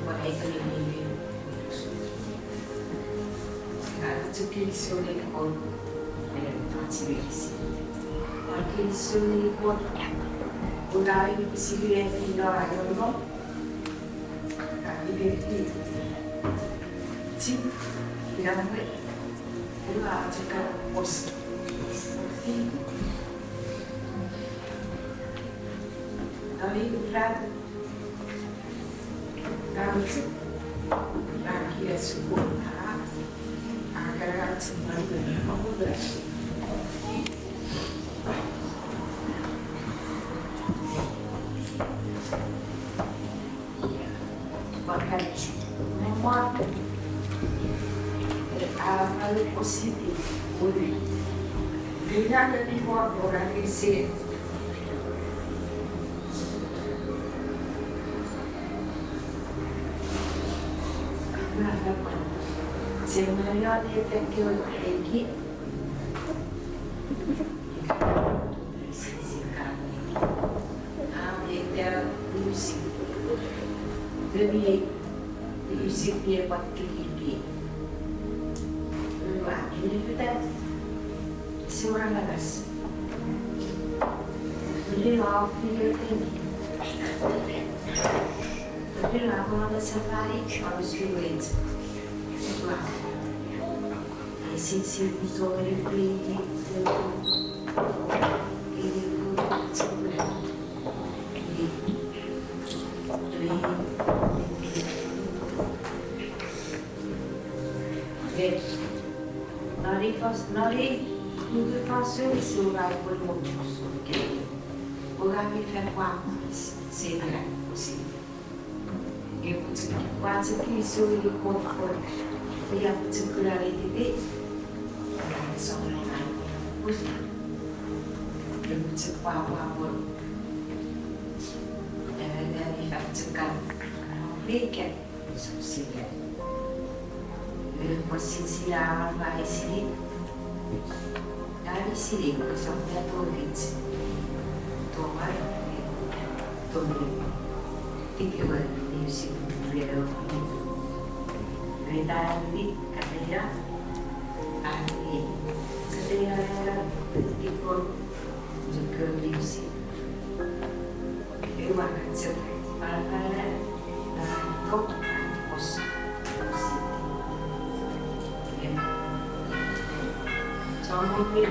Wa ai kali ni. Ka tuki suni ko. Ei, tuki suni ko. Unai sili e no ayo no. Ka ike ki. Chip. Ina mwe. Ua chika os. Kami rat. Kami rat. Kami rat. Bakach. Mama. Amal ositi. Uri. Rina kami mo orani se. Semaria ne tekewe eki. Sisi kami. Am eta usi. Demi ei. Usi pie pati iki. Ua, ini pita. Sura magas. Ini lau pie teni. Ini lau magas safari, harus kuwait. Ua. Sisi, sisi, sorry, please. Nori fos, nori, nori fos, so, so, right, what, what, okay. Ora mi fen wa, se, se, se. Nge pwichikil, pwichikil suli Kot, Kot. Ia pwichikil are tete. Ia song nai. Nge pwichikil pwapwa Kot. Ia, ia, ia pwichikil. Rike. Suk sile. Nge pwisin sile awan bai sile. Nani sile, pwisin ia tongit. Tongit. Tongit. Ikewe music video. Reta ni kateya. Ani kateya iko jiko music. Ewa katsep para para na tok os. Somo ni.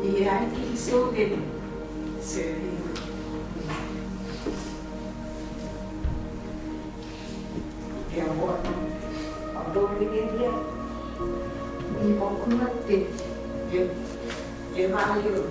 Ia, ai ki so ke. Se. Ia, mo. Ato ni ke dia. Ni mo kuna te. Ia. Ia, ma io.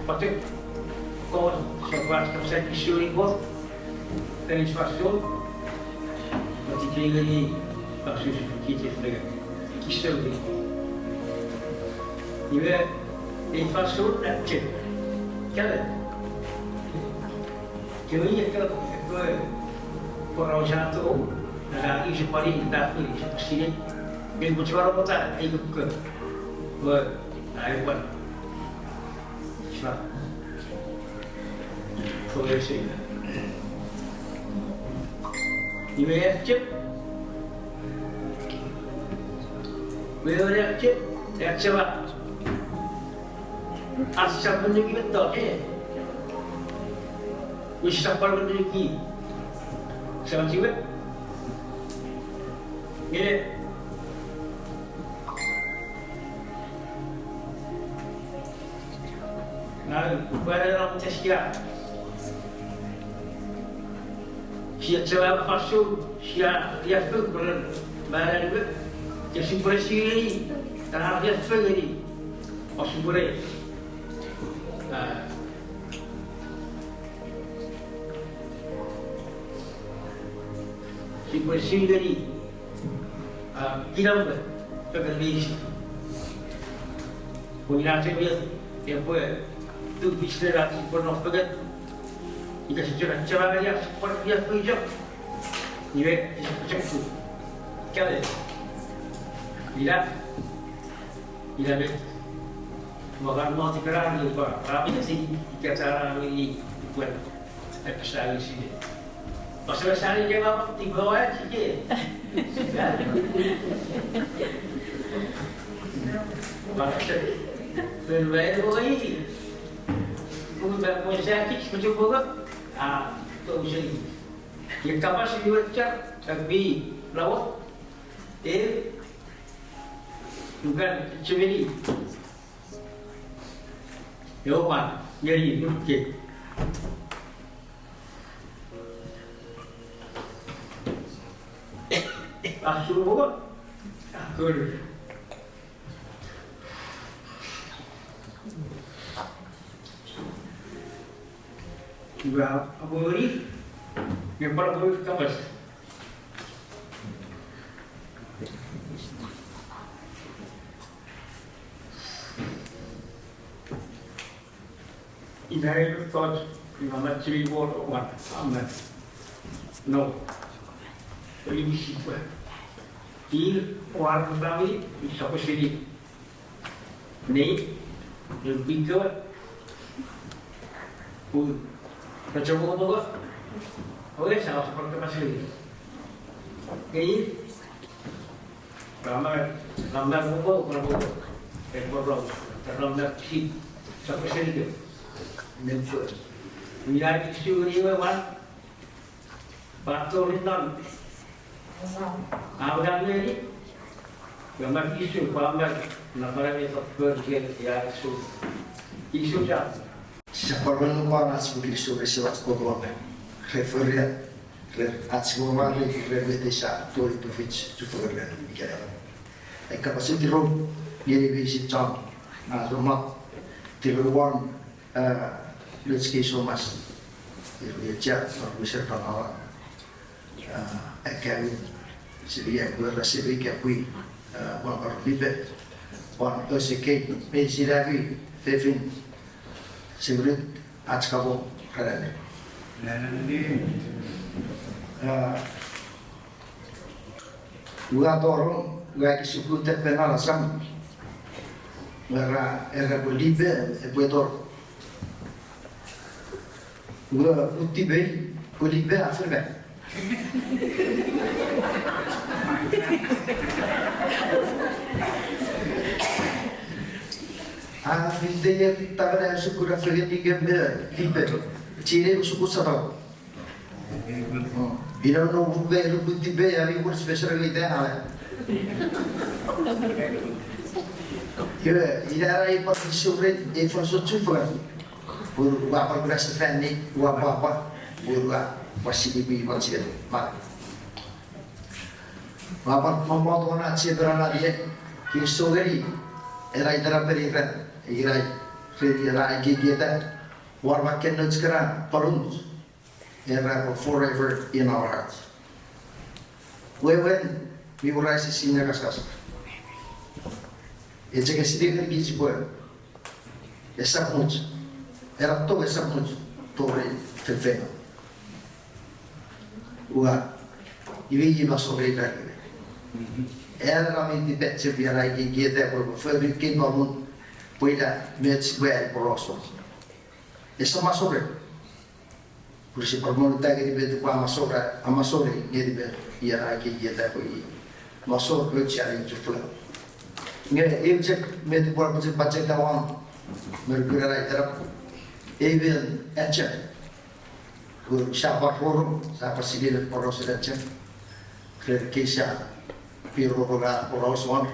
Pate, kon, sopwat, sopwat, isuri, kon. Thanks, Pastor. Pati kei ngeni, Pastor, kei ngeni, kei ngeni. Iwe, ei Pastor, na chep. Kale. Kemi ekka, ekka, pora osato, na ka ise pari, na ka ise pari, ise pari. Nge kuchwaro kota, ei kukko. Wo, ai wan. Sa. Kowe se. Iwe ekchep. Iwe ekchep, ekchep a. Asa pun niki metto, eh. Wisa pun niki. Sa chiwe. Nge. Ngang upwe era sia. Sia chok fansoun, sia, sia fuk, pun, manauen, sia sipwe siwini, tara sia fuk ngeni, o sipwe, ah, sipwe siwini ngeni. Ah, kinamwe, pekka meinisin. Pun ina chok met, epwe tufich ne ach sipwe no fengen. Ika sia chok, chok, ach sipwe no fengen. Iwe, sia chok su. Kale. Ina. Ina met. Mwa kan mwa tikara ni pa. Kami si ika tara ni pwe. Epwe sa ni sine. Pastor Sani ke mama, ti bawa chike. Pastor, fen bai boi. Kun ba ko sa kich ko chuko. Ah, to usai. Ye kapas ni wetcha, tak bi lawo. Eh. Bukan chemeni. Ewa, ngeni, nukke. Asuru. Akur. Iwe, apori. Nge pwan apori kapas. Ina ewe mettoch, ina machiri wor wan, amen. No. Oli misipwe. Ir, war family, isopwe siri. Nei, el pikewe. Pun, rechoko poko. Oke, sa osopwe kapasiri. Nei, Ramar, ramar moko, ramar moko. Ekor rom, ramar sip, sopwe senike. Nemchor. Mira kisu niwe wan. Bato rinon. Aura ngeni. Ramar kisu, ramar, na para me sopwe ke ya kisu. Kisu ja. Sisap pwan nukwan ach pukil sure sewach kokobe. Re forian, re ach kokobe, re mete sa tori tufich, tu forian, ikera. Ai kapas tirou ngeni meinisin chon, a, Romat, tirou won, a, lechkei somas. Iwe tia, a, wiser kanawa. A, akkaewin, sipwe, a, pwe ra sipwe ika pwi, a, won ar lipe, won osekei, meinisin ami fefin, sipwe ach kapong ren annim. A, ua tonong, ua ki sukut epen alasam. Ua ra, era pwe lipe, epwe tor. Ua, ua tipei, pwe lipe a fen me. A fite ier tamen a sukun a fengen ike me lipe. Chine sukun satau. Ina no ua me lukun tipei, ami wor special ita ale. Iwe, ina ai pwan sure, e fansoun chufengen. Pwe ua pwan kuna sefani, ua pwapwa, pwe ua pwan sini mi pwan sien, ma. Ua pwan mommot won ach sipwe ra narie, kinisou ngeni, ena itenapen ira, ira, ren ena ekiekieta, won makken nouch kana, balloons, era forever in our hearts. Wewen, mi wor ai sinne kaskas. Echok esini ngenikich pwe esap much, ena to esap much tori feinfeino. Ua, iwe i masou rei ran iwe. Ena mi tipachem ena ekiekieta pwe fori kei balloon pwe ina met sipwe ai porausen. Esap masou rei. Pwe sipwe monita ngeni met pwe a masou ra, a masou rei ngeni met ena ekiekieta pwe i masou rei challenge chufengen. Nge eu chok met pwe pachek pachek awan, me kuna itenapen, amen, acha. Pwe sia pwan roro, sia pwan sinei porausen acha. Ren kei sia pwan roro nge porausen won.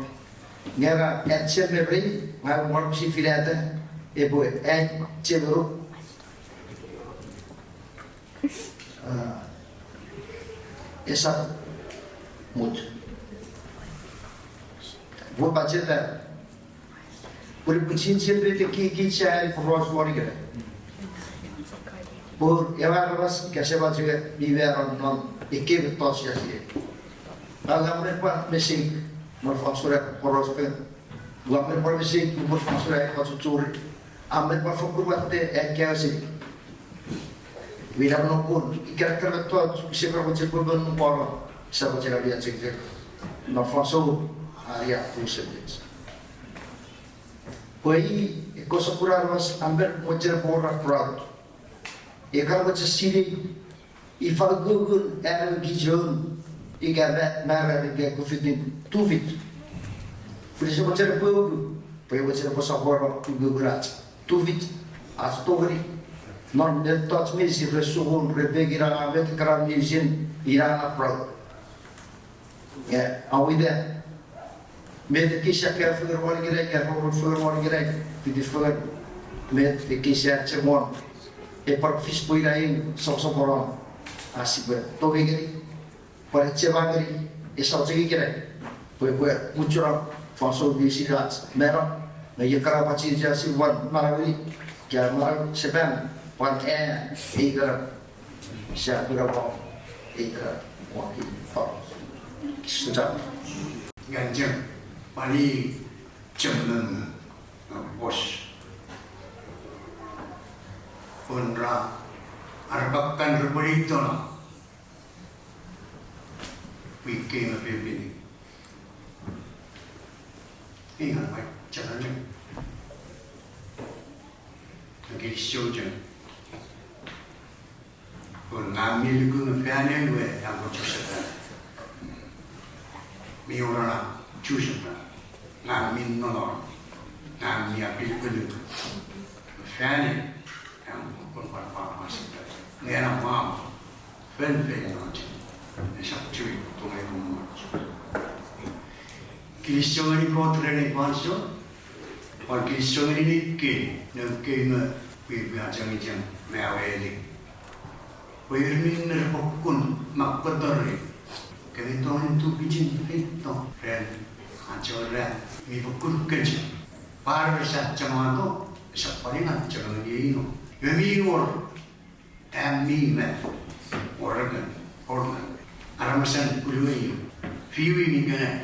Nge ra acha me rei, ngang ua pwisin finata, epwe ai chemeno. A, esap much. Pwe pacheta, pwe pwisin chemeno te kiki chai porausen won ikenai. Pwe ewe aramas ika semach we mi mano non ekkei mettoch sia sinei. Ngang ua men pwan mesei, non fansoun ai porausen fengen. Ua men pwan mesei, non fansoun ai pwan chuchuri. A men pwan fokkun watte ai kaeo seni. Mina nokun, ika ekkana mettoch, use pwan mochen pwe pwan nupwano, sia mochen ami achengicheng. Non fansoun, aia, use pich. Pwe i, ekkoch sokkun aramas, a men mochen pwe ra proud. Ekkana mochen sinei, ifa ukukun an ewe kichon, ika ma, mara ika kufitin tufich. Pwe ese mochen pwe uku, pwe mochen pwe sopweno ukukun ach tufich, ach tongeni. Non mettoch meinisin, ren sukun, ren pekin, a, met ekkana meinisin, ina na proud. Nge, a wita, met ekkei sia kaeo fengen won ikenai, ika rongorong fengen won ikenai, fiti fengen, met ekkei sia chemon, epwe pwan fis pwe ina eu soposoponon, a sipwe tongei ngeni, pwan achema ngeni, esap chok ikenai, pwe epwe muchuno fansoun meinisin ach mano, me ekkana opportunity sia sipwe pwan manaueni, ika manau sefan, pwan, a, either sia kuna pwan, either pwan, pwan. Sutap. Ngan chok pwan i chok memmef, a, pos. Pun ra, ar pakkan repwe itono. Pwi kei me fefin. Ingan mai chok anne. Nge kinisou chok. Pun ngang mi luku nge fan ewe, ngang ko Joseph. Mi wor ena Joseph. Ngang mi nonnom. Ngang mi apilpil. Fan ewe, ngang ko pwan pwan pwan Joseph. Nge ena mom. Fen fen not. Esap churi tongei komoch. Kinisou ngeni Kot ren ei fansoun. Pwan kinisou ngeni nei kei, nei kei me pwipwi achengicheng me awewe. Pwe ir mi nir fokkun makkotori. Kemi tongeni tufichin feito ren Chora, mi fokkun kechiw. Pwar esap chamato, esap pwan ingat chemangeni eino. Iwe mi wor, am mi me, Oregon, Portland. Aramasan pulueio. Fiu mi kena.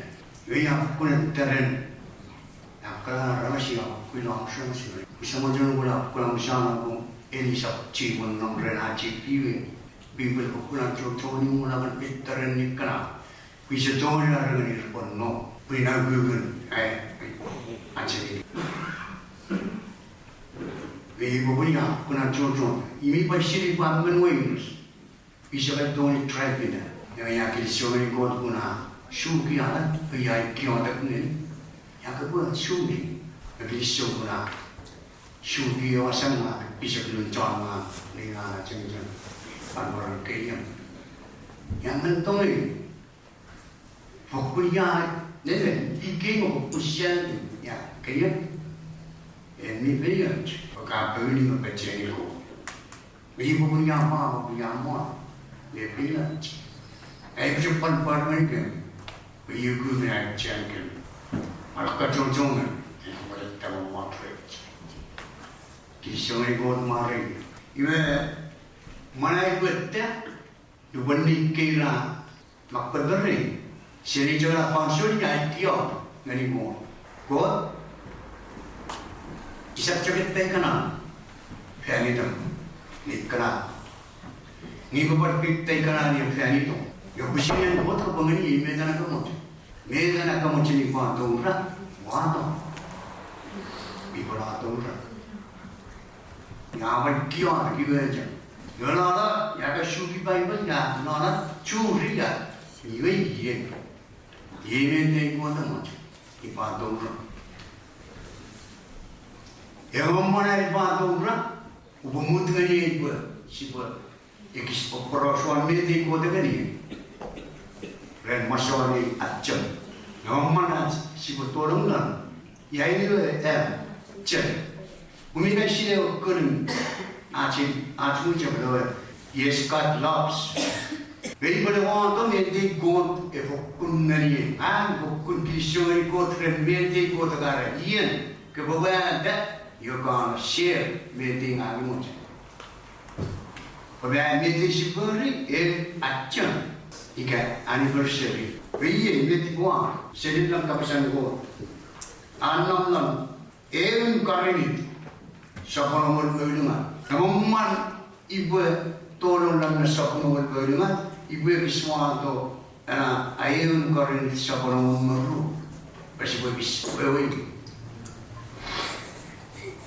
Iwe ia fokkun teren. Akkala aramas ia fokkun long shot. Use mochen kuna kuna musana ko, eni sap chiwen nom ren achi fiu. Bibel ko kuna cho choni muna kan pit teren nikana. Pwise tongeni arengeni repwe no, pwe ina ukukun, ai, acheni. Iwe popun ia, kuna chochon. Imi pwan siri pwan men weires. Pwise pwan tongeni drive ina. Iwe ia kilisou ngeni Kot kuna suki alan, pwe ia kiotek ngeni. Ia kopwe suki. Iwe kilisou kuna suki ewe asam nga, pwise kilun chon nga, ni nga chengcheng. Pwan moran keion. Ia men tongeni. Fokkun ia, nene, ikei mo fokkun sian, ia, keion. E mi peion, oka peuni mo pecheni ko. Mi fokkun ia ma, fokkun ia ma. E peion. Ai pwise pwan pwan men kem. Mi uku me ai chan kem. Ara kachochongen, e pwale tamo ma tre. Kilisou ngeni Kot mari. Iwe, manaipweta, nupwen ni keira, makpepere, seni chon fansoun ia ikio, ngeni mo. Kot, isap chok ettei kana, fan itom, ni kana. Nge pwe pwan pittei kana ni fan itom. Iwe pwisin en Kot kopwe ngeni met ena komoch. Met ena komoch ni pwan toura, wato. Ipwe la toura. Ia pwan kio, kiwe chok. Iwe lala, ia ka suki Bible, ia lala, churi ia. Iwe ie. Ie met en Kot komoch. Ipwe toura. Ewe mwan ipwe toura, upwe mut ngeni ipwe, sipwe. Ekis pwe poraus won met ei Kot e ngeni. Ren masouen ei achom. Nge mwan ach sipwe tolong lon. Ia iwe am, chok. Umi kai sine konun. Ach, ach mucha pwe, yes, God loves. Mei pwele wato met ei Kot e fokkun ngeni. An fokkun kilisou ngeni Kot ren met ei Kot e kara. Ien, kopwe wata, you gonna share met ei ngang mucha. Pwe met ei sipwe ri, e, achom, ika anniversary. Pwe iei met ua, seni lon kapasen Kot. An nom lon, eun Korint, sopwolongen me ulungat. Nge mwan ipwe tolong lon sopwolongen me ulungat, ipwe ekis wato, ena, eun Korint sopwolongen me ru. Pwe sipwe ekis wewe.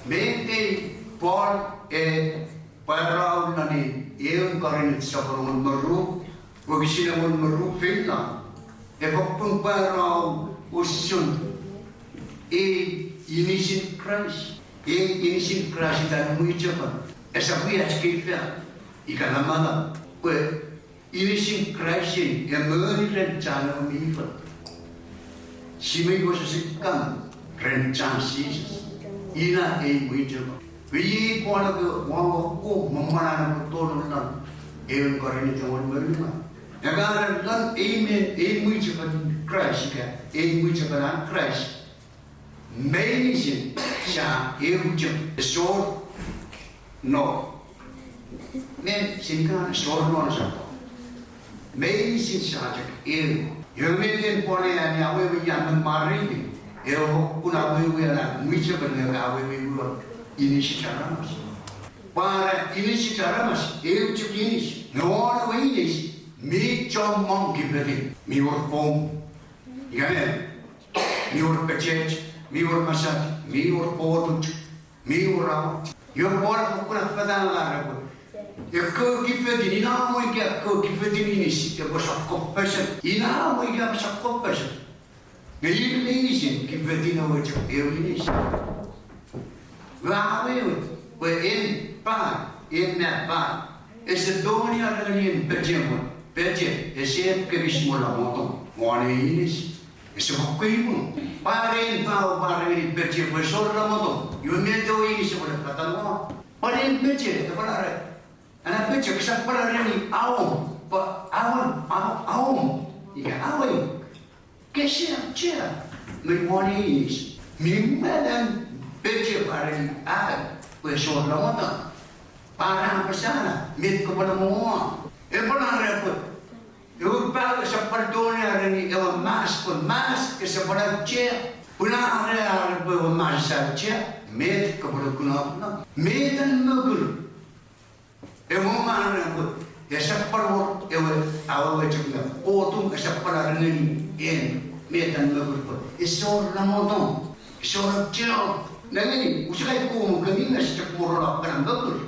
Met ei Paul e pwarau lon eun Korint sopwolongen me ru, wokisin engon me ru feila. E fokkun pwarau usun ei inisin Kraist. Ei inisin Kraist itan mwichefen. Esap ach kei fea ika lamala. Pwe inisin Kraist ei emon ren chan ewe mi fel. Simei wosesikan ren chan Jises. Ina ei mwichefen. Pwe iei Paul epwe wawako me mwan an epwe tolong lon eun Korint engon me unungat. Ekara lon ei me, ei mwichefen Kraist ika ei mwichefen an Kraist. Meinisin sia eu chok, esor no. Men sinkan esor no sa. Meinisin sia chok eu. Iwe met en Paul e ani awewe ia me marin, e fokkun awewe ena mwichefen nge awewe uon inisich aramas. Pwara inisich aramas, eu chok inis. Nge won ewe inis, mi chommong kifetin, mi wor poum. Ika me, mi wor pechech, mi wor masat, mi wor potuch, mi wor aut. Iwe Paul fokkun a fata nge a era pwe ekkewe kifetin, ina mo ika ekkewe kifetin inis epwe sokkofesen. Ina mo ika epwe sokkofesen. Nge ir meinisin kifetin ewe chok eu inis. Ua awewe, pwe en pa, en na pa, ese tongeni arengeni en peche mwo, peche, ese kebis mwo lamoto, won ei inis. Ese fokkun mwo. Pware en pa, pware en peche, pwe esor lamoto. Iwe met ewe inis epwe fata mwo. Pware en peche, epwe are. Ena peche, kosap pware reni aom, pwe aom, aom, aom. Ika aom. Kese, chea. Mi won inis. Mi mwan peche pare a, pwe esor lomotan. Pare a apasa met kopwe lomotan. Epwe na repwe. Ewe pau esap pwan tongeni areni ewe mas, pwe mas esap pwan auchea. Pun are, are pwe ewe mas esap auchea, met kopwe kunokuna. Met an mokur. Ewe mwan epwe, esap pwan wor ewe, awewe chok me, Kot um esap pwan arengeni en, met an mokur pwe esor lomotan, esor auchea. Nengeni, use kai komo kemi nge ese chok wor ekkana mokur.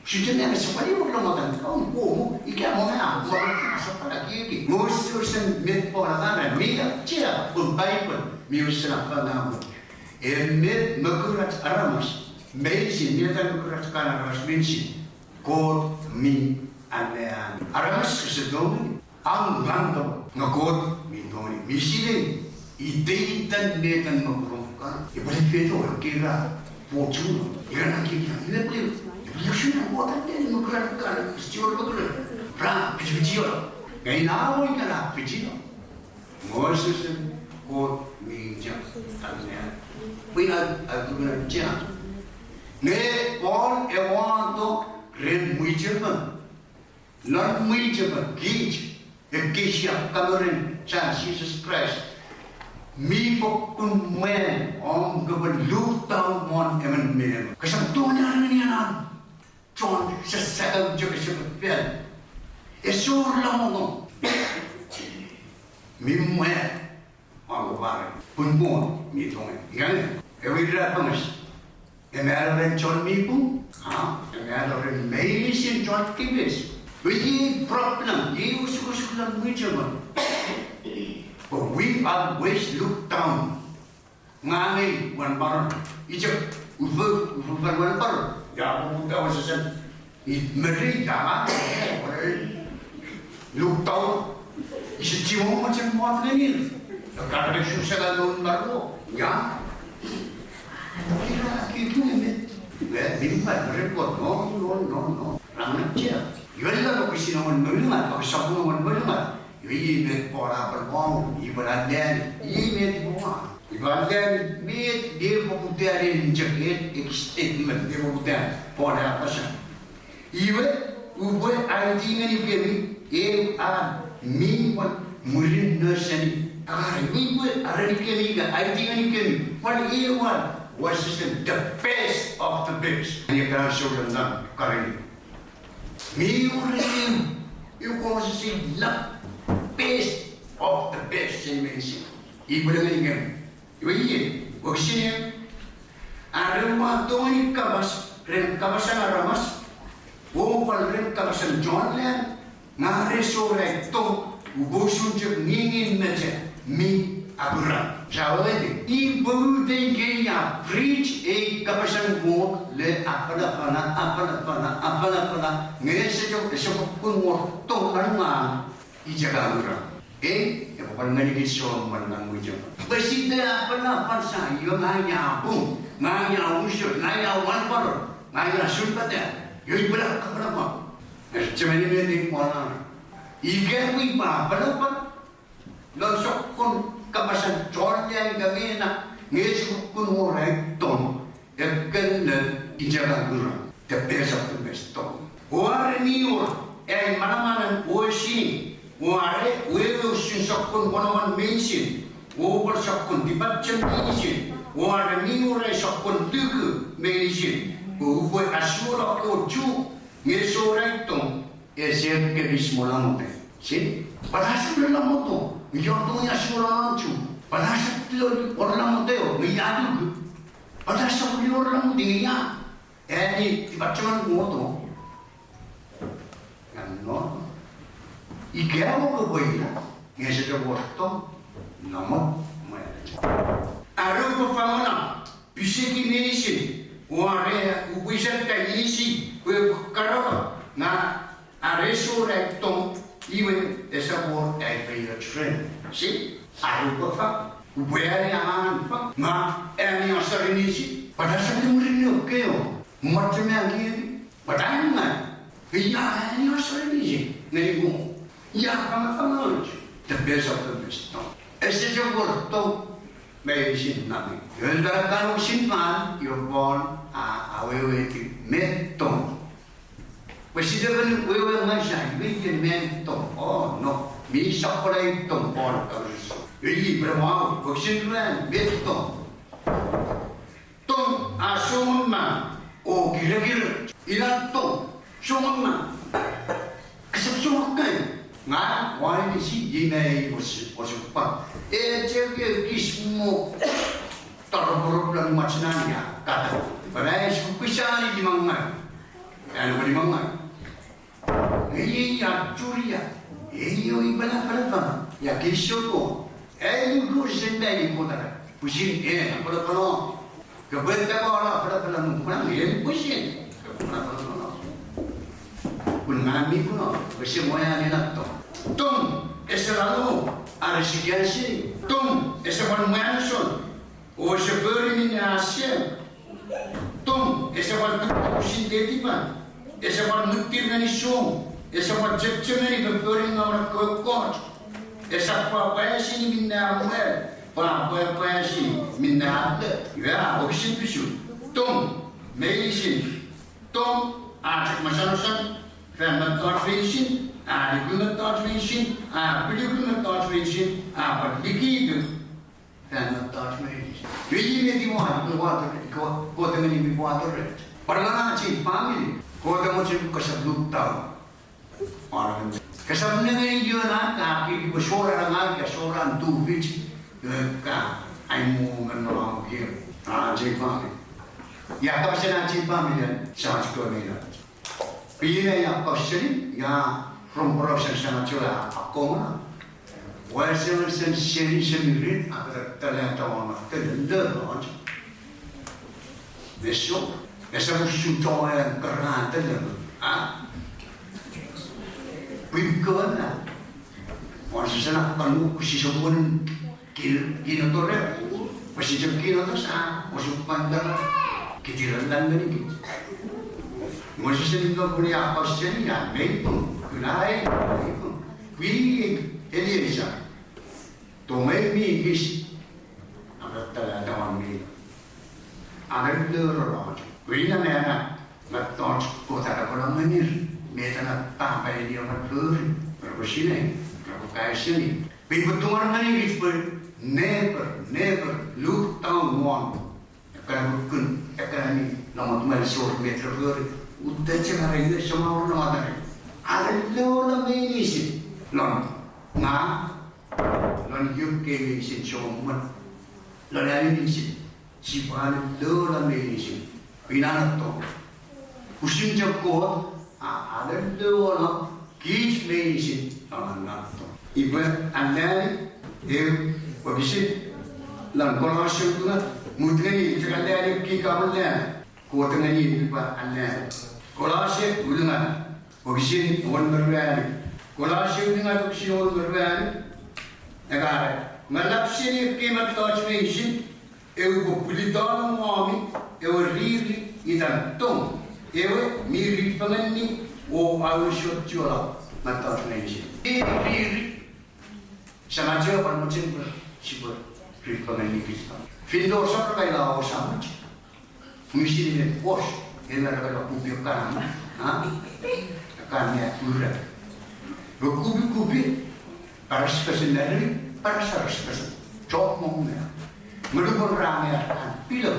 Sise ne ese pwan wor lomotan, kaun komo, ika mo me a, mo me a, esap pwan ekieki. Mo usun met Paul a era, mi auchea, pun Bible mi usun a fana mo. E met mokurach aramas meinisin, met an mokurach kan aramas meinisin, Kot mi anneani. Aramas ese tongeni, a ngang to, nge Kot mi tongeni, mi sinei, iteitan met an mokuran kan. Epwe le feito, kira, pochuno, ira na kira, epwe le, epwe le usun a Kot anneani mokuran kan, ese wor mokuran, ra, pichipichio, nge ina mo ika ra pichino. Mosesen Kot mi chok anneani. Pwina a tukuna chok. Nge Paul e wato ren mwichefen. Non mwichefen kich, ekkei sia kamoren chan Jises Kraist. Mi fokkun mwan om kopwe look down won emon me emon. Kosap tongeni arenianan. Chon sasakau chok ese pepel. Esor lomotan. Mi mwan. Ango pare. Pun Kot mi tongeni. Ikan, ewe irapenges. E mano ren chon mi pung. A, e mano ren meinisin chon tipis. Iwe iei problem, iei osukosuk lon mwichefen. But we always look down. Ngang ei wan paron. Ichok, ufu, ufu fan wan paron. Ia poputa wesesen. I meri ia ngang, look down. Ise chimo mochen mot ngenir. Kare susela non maro. Ia. Ira kitu emet. Ia, mimba, report. No, no, no, no. Rangen chia. Iwe la no kisin nongon molungat, no kisin nongon molungat. Iwe iei met Paul a pwan wau, i pwan anneani. Iei met Paul a. Iwe anneani met, met poputa ren chok en, ek statement, met poputa Paul a apasa. Iwe, upwe aiti ngenikemi, ew an mi pwan mwirin no seni. Are, iwe upwe arenikemi ika aiti ngenikemi, pwan ew an, was the best of the best. Ani ekkan souleng non Korint. Mi wor ew, ew kosisi la best of the best in medicine. Ipwe le ngenikem. Iwe iei, wokisin ew. Are ua tongeni kapas, ren kapasen aramas, o pwan ren kapasen chon lang, nge are esor ai tong, upwe usun chok ngingin mecha mi akurang. Sa weweiti, ipwe uta ikei a preach ei kapasen Kot le afanafana, afanafana, afanafana, nge ese chok, ese fokkun wor tong lon ngang, i chok akurang. Ei, epwe pwan ngenikich soun mwan non mwichefen. Pwe sise afanafan sa, iwe ngang ia pung, ngang ia usun, ngang ia wan paron, ngang ia sulpata, iwe ipwe le afanafan. Ese chemeni met ei Paul a. Ika pwe ipwe afanafan, non sokkun kapasen chon lang ika mena, nge ese fokkun wor ai tong, ekkena i chok akurang, the best of the best tong. O are mi wor ai manamanen o sinei, o are wewe usun sokkun monomon meinisin, o pwan sokkun tipachem meinisin, o are mi wor ai sokkun luku meinisin, o upwe asuono ekkewe Ju, nge esor ai tong, ese kepis mo lamote. Si? Pwata sap le lamoto, nge io tong ia asuono non Ju. Pwata sap le wor lamote o, nge ia luku. Pwata sap le wor lamote, nge ia. Ani, tipacheman moto. Ngang no. Ika mo kopwe ina, nge ese chok wor tong, namot, mwe. Are upwe fangeno, piseki meinisin, o are upwe iseta inisi, pwe upwe karono, nge are esor ai tong, iwe esap wor ai feioch ren. Si, are upwe fang, upwe ani angang fang, nge ani asor inisi, pwata sap le mwirin ne keo, mochen me angei, pwata ngang, ia ani asor inisi, ngeni mo, ia fangafangach, the best of the best tong. Ese chok wor tong, Meinisin nami. Iwe, ren ekkana wokisin fan, iwe Paul a, a awewei met tong. Pwe sise fen wewe ngang sa, iwe iten met tong. Oh, no. Mi sokkono ei tong Paul a kapas usun. Iwe, i pwe mwa, wokisin ran, met tong. Tong a songon mang, o kirekiroch, ina tong, songon mang. Kesap songon kai. Ngang, ua anisi, ina ei osu-, osupwang. E chok ekis mo. Toro problem machina ia, kata. But I speak Christian, imangai. Ano imangai. Ei, ei, a churia. Ei, o, i pala, pala, pala. Ia, kinisou Kot. Ei, i kusen meni kotara. Pwisin, e, pala, pala. Kopwe tapa ola, pala, pala, mu, pala, e, pwisin. Pala, pala, pala. Kun ngang mi kuno, pwisin mo ia nena tong. Tong, ese lalo, are sikian si. Tong, ese pwan mwan son. O ese fori minne a sem. Tong, ese pwan tutusin tetipan. Ese pwan muttir ngeni song. Ese pwan chechemeni fofori ngawan kokkoch. Ese pwan pwasini minne a mwel. Pwan pwasini minne a le. Ia, wokisin fisu. Tong, meinisin. Tong, a chok masanosan. Fan mettoch meinisin. A likun mettoch meinisin. A pilikun mettoch meinisin. A pwan likitu. Fan mettoch meinisin. Iwe met i wan, iwe water, ko-, Kot ngeni mi water. Pwe lon ach ei family, Kot a mochen kosap look down. Amen. Kosap nengeni ion a, a, ki, ki, pwe sora ngang, ka sora tufich, e, ka, ai mo ngen no am kie. Ach ei family. Ia kapasen ach ei family, sa ach ko mena. Pwe ina ia kauseni, ia rom porausen samacho a akkomwa. Wesen sen seni semirit, a peta tele tawon, tele lelon. Meso, esa musu tawon kara tele, a? Pwe kona. Wesen sen a kanu kusi sokunen Kin-, kinoto re, pwe si chok kinoto sa, osupwang tara, kitiran dan ngenikich. Moses en ino kuni a kauseni a meipung, kuna ei, meipung. Pwi Eliesa, tomei mi kis, a peta tala tawon mi. A ngerito roro, pwi na mena, mettoch Kot a kapalangenir, met na papa Eli a fori, repwe sinei, repwe kaiseni. Pwe ipwe tungor ngenikich pwe never, never look down on. Ekkana kukkun, ekkana mi namot mwen sor met re fori. Uta chema re iwe soma or namot are. Are leola meinisin. Lon, nga, lon U K meinisin soma mwen. Lon ami meinisin. Sipwe alelola meinisin. Pwe ina na tong. Usun chok Kot, a, alelola kich meinisin, a, na tong. Ipwe anneani, eu, wokisin, lon Kolosse ulungat, mut ngeni, chok anneani, kika ulungat, Kot ngeni, ipwe anneani. Kolosse ulungat, wokisin engon me ruanu. Kolosse ulungat, wokisin engon me ruanu. Ekara, nge lap seni ekkei mettoch meinisin, ewe upwe pwilitano ngonuk ewe riri itan tong, ewe mi riri fengeni o ausochulo mettoch meinisin. Riri, samacho pwan mochen pwe sipwe riri fengeni kich tong. Fin lo sor kaila o samach. Mwisin ne pos, ena kaila kupi kana, ha? Kan ne ura. Kupi kupi, paras pesen nari, paras paras pesen. Chok mo mea. Ngelupon ra mea kan pilo.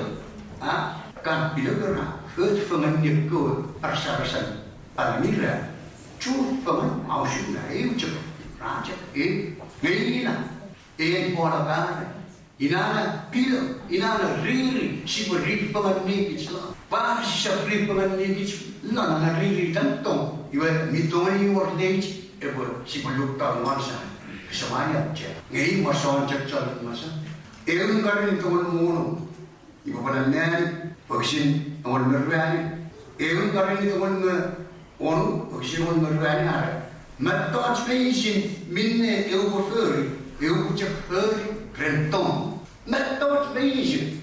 Ha? Kan pilo ra. Fot fengen ne ko paras paras pesen. Pala mira. Chu fengen ausin na eu chok. Ra chok e. Ngeina. En pwala kare. Ina na pilo, ina na riri, sipwe riri fengen nikich lon. Pwan sisap riri fengen nikich lon, na riri itan tong. Iwe mi tongeni wor neich, epwe sipwe look down on sa. Samani a che. Nge i mason chok chon masa. Ewe Korin tongeni mono. Ipwe pwala nani, wokisin engon me ruanu. Ewe Korin tongeni mono, wokisin engon me ruanu are. Mettoch meinisin minne ewe upwe fori, ewe upwe chok fori ren tong. Mettoch meinisin.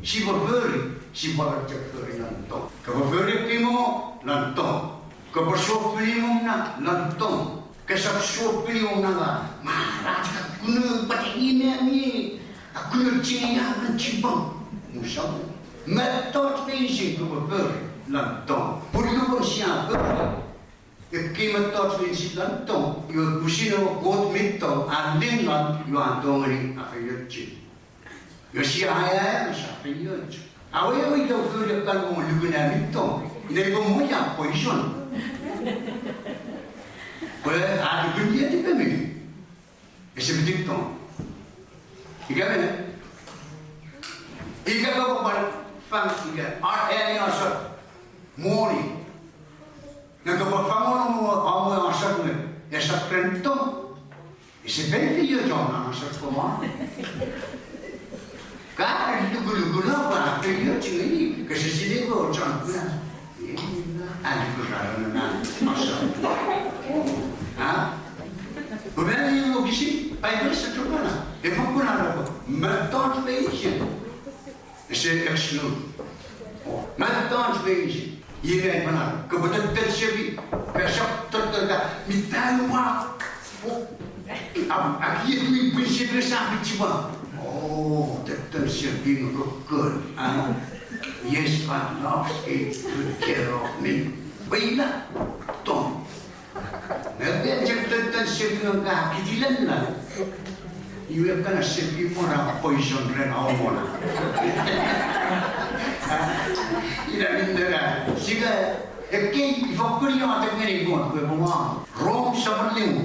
Sipwe fori, sipwe chok fori non tong. Kopwe fori pimo non tong. Kopwe sopwili mo na non tong. Kesap sopwili mo na ma, ma, ra chok kunu pate ime mi. Akkunocheni a men chipwang. Musao. Mettoch meinisin kopwe fori lon tong. Pun lupwen sia fori ekkei mettoch meinisin lon tong, iwe pwisin ewe Kot mi tong a ling lon, iwe a tongeni afeiochu. Iwe sia aea, sia feioch. Awewe ika fori ekkan mo lukun a mi tong. Ina epwe mo ia poison. Pwe a lukun ia tipemi. Ese fiti tong. Ika mene? Ika kopwe pwan fang ika ar ani asor moni. Nge kopwe fangono mo awe asor nge esap ren tong. Ese fen feioch om asor komo. Ka lukuluku no pwe a feioch ngeni, kese sinei pwe ochon kuna. A lukurano na asor. Ha? Pwe meni wokisin, Paipel ese chok ana. E fokkun arap, mettoch meinisin. Ese exclude. Mettoch meinisin. Iwe mena, kopwe tetten sepi, ka sap tetten ka, mitan wa. Am, aki iei pwin sepi sa pichiwa. O, tetten sepi nge kokkot. Yes, but loves it, took care of me. Weila, tong. Nge fen chok tetten sepi nge ka kitilan na. Iwe ekkana sepi mo ra poison ren aomona. Ina minne ra. Sika ekkei ifokkun iotek ngeni Kot pwe epwe wa. Rom sopun limu.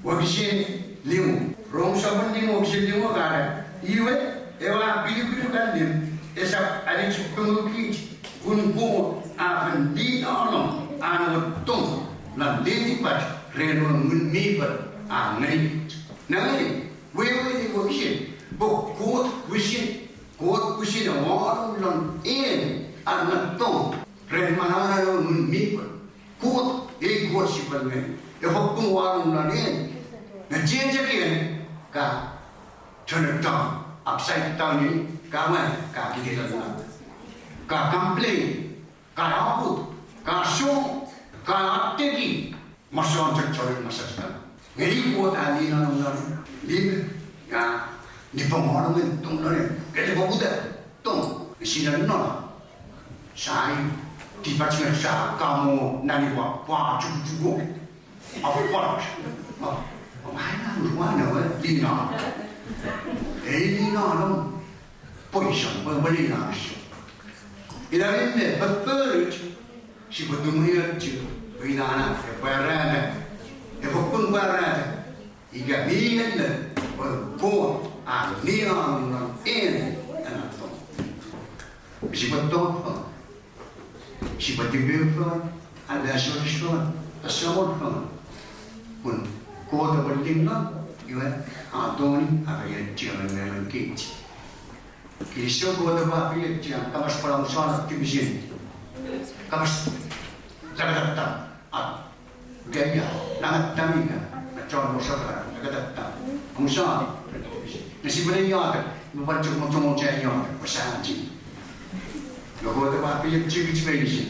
Wokisin limu. Rom sopun limu wokisin limu a era, iwe, ewe a pinukunuk allim, esap alichipungukich, pun Kot a fen linanom an ewe tong lon letipach ren ewe Ngun mi Fel a ngenikich. Nengeni, wewen wokisin, pwe Kot pwisin, Kot pwisin a wanong lon en an ewe tong ren manamanen ewe Ngun mi Fel. Kot, ei Kot sipwe ngeni. E fokkun wanong lon en. Nge chiechian ka turn it down, upside down, ka mwan, ka kitilan na. Ka complain, ka aput, ka song, ka ateki, mason chok chon masachkan. Ngeni Kot a linanom lon, lin, ka, nipong wanong en tong lon en. Kete poputa, tong, esina nona. Sai, tipach me sa, kamo, nani wa, wa, chukuchuko. Of course. Oh, oh, I know, I know, eh, lina. Ei linanom. Poison, pwe, pwe lina so. Ina minne, pwe fori, sipwe tumunu chok, pwe ina na, epwe pwarata. Epwe fokkun pwarata. Ika mi ennet, pwe Kot a linanom lon en an ewe tong. Sipwe tong fengen. Sipwe tipeeu fengen, aleasochis fengen, asamon fengen. Pun Kot epwe lingno, iwe, a tongeni afeiochu emon me emon kich. Kinisou Kot epwe afeiochu, kapas pwal omusano tipisin. Kapas, lakatata, a. Oke, ia, nangatam ika, na chon mosaka, lakatata. Omusano, ne sipwe ne iotek, me pwan chok mochomoch iotek, pwe sa chin. Nge Kot epwe afeiochu kich meinisin.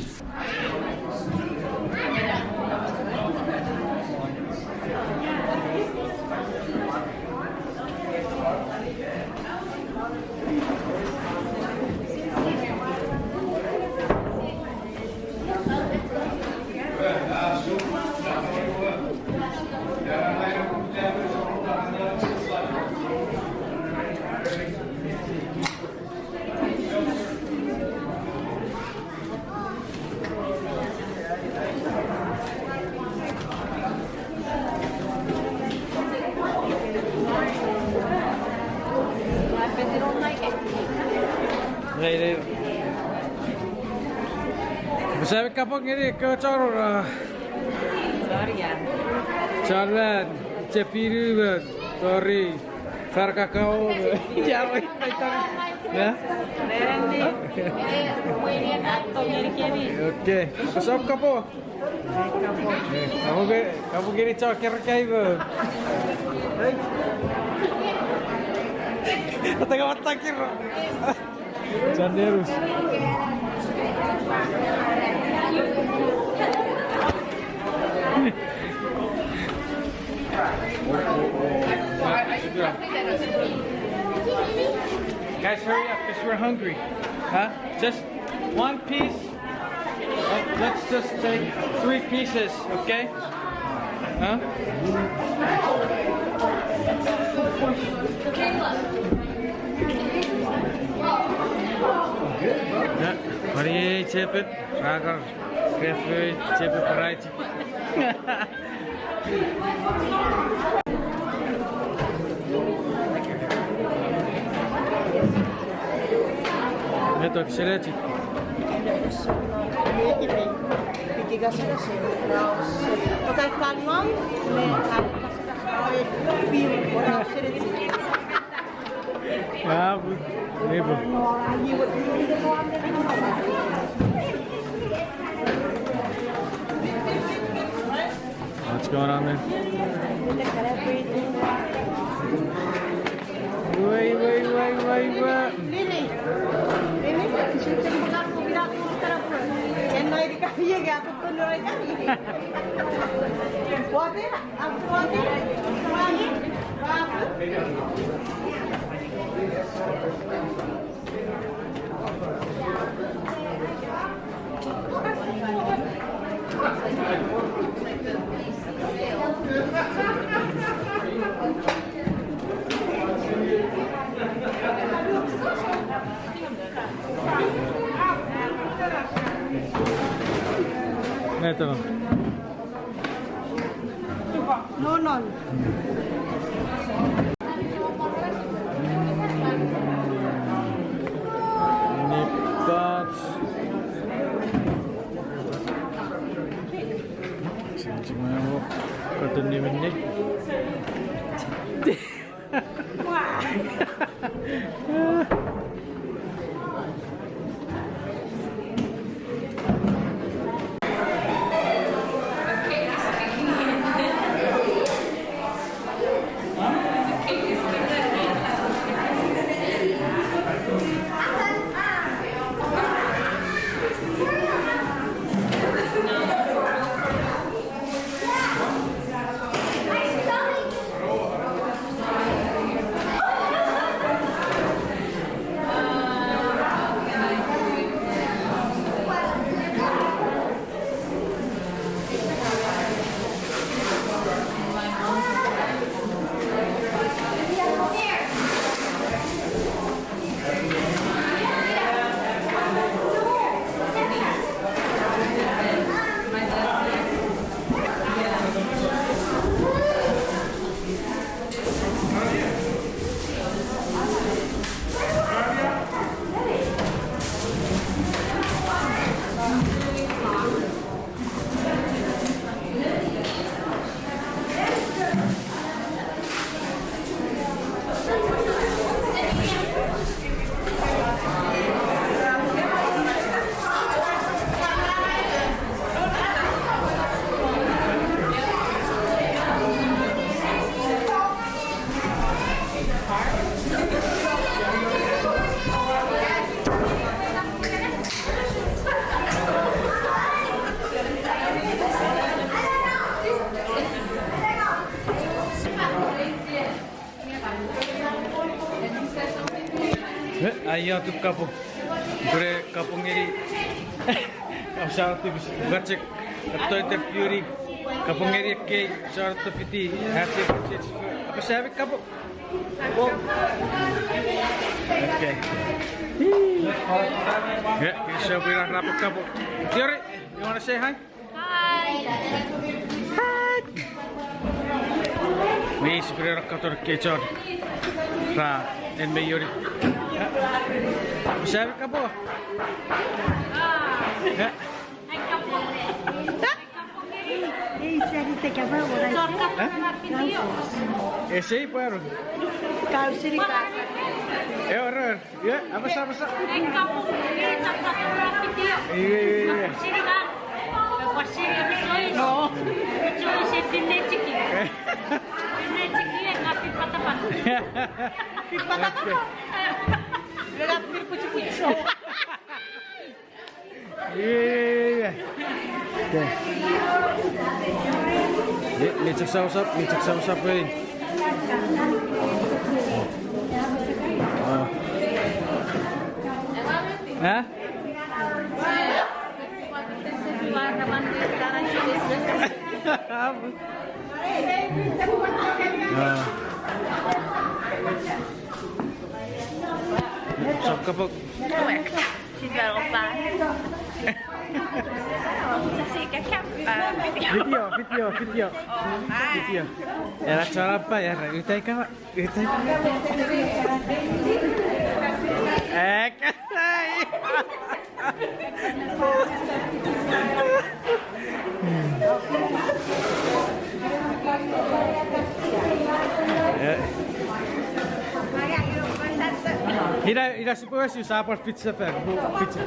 Nei, nei. Pwe sa mi kapong ngeni ekkewe chon ura. Chon ran. Chon ran. Chepinu me tori. Far kakao. Ya, wait, wait, wait. Ya? Randy. Oke. Pwe sa mi kapong. Kapu ke, kapu kini chok kere kaibo. Ataka matakiro. Chanderus. Guys, hurry up, 'cause we're hungry. Huh? Just one piece. Let- Let's just take three pieces, okay? Huh? Yeah, what do you eat, Chipit? Ragar, Jeffrey, Chipit, Bright. Met ok selechik? Ah, good. Neighbor. What's going on there? Wait, wait, wait, wait, wait. Lily. Lily. Neto. No, no. Nipach. Sinchi mano, katon nimenni. Eh, aia tu kapong. Pure kapong ngeni. Kapsar tu bis. Gachek. Kapto interview ni. Kapong ngeni ekkei chon tufiti. Happy church. Apa sabi kapong? Okay. Yeah, so we are wrap up kapong. Tiori, you wanna say hi? Hi. Hi. Mi sipire ra katon kechon. Ra en me yori. Sabi kapong. Yeah. Ei, sari te kapa, what I say? Huh? Esei pwaro. Kau siri ka. E oro. Ia, apa sa, apa sa? Iwe, iwe, iwe. No. Iwe, iwe, iwe. Okay. Mi, mi chok sa usap, mi chok sa usap, eh. Ah. Ha? Ah. Sokka pok. Sipwe opa. Sika kappa. Video, video, video. Oh, hi. Video. Era chorapa, era utai kama. Utai. Ek. Eh. Ina, ina sipwe wesi sa pwan pizza fan. Pizza.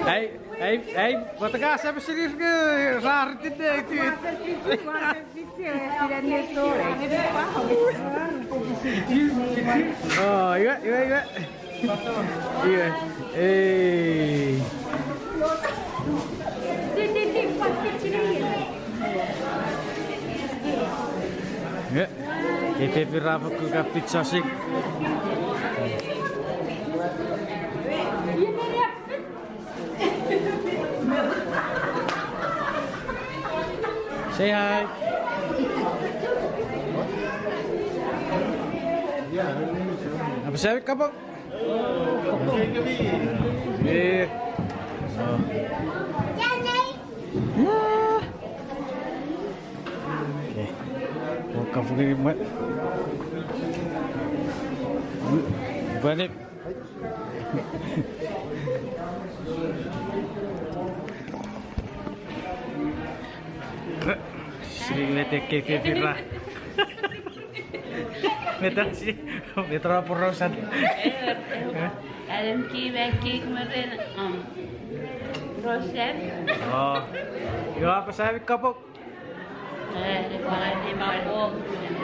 Ei, ei, ei, pwata ka sepe sinir ke raritin ne iti. Oh, iwe, iwe, iwe. Iwe. Ei. Iwe. Ei, ei, ra fokkun ka pizza sik. Say hi. Apa sa kapok? Eh. Yeah. Okay. Welcome for the, what? Balik. Sini ngete keke pira. Ngeta si, ngeta porosan. Adam ki bag ki meren, um, rosen. Oh. Yo, apa sa kapok? Eh, epalate mapok,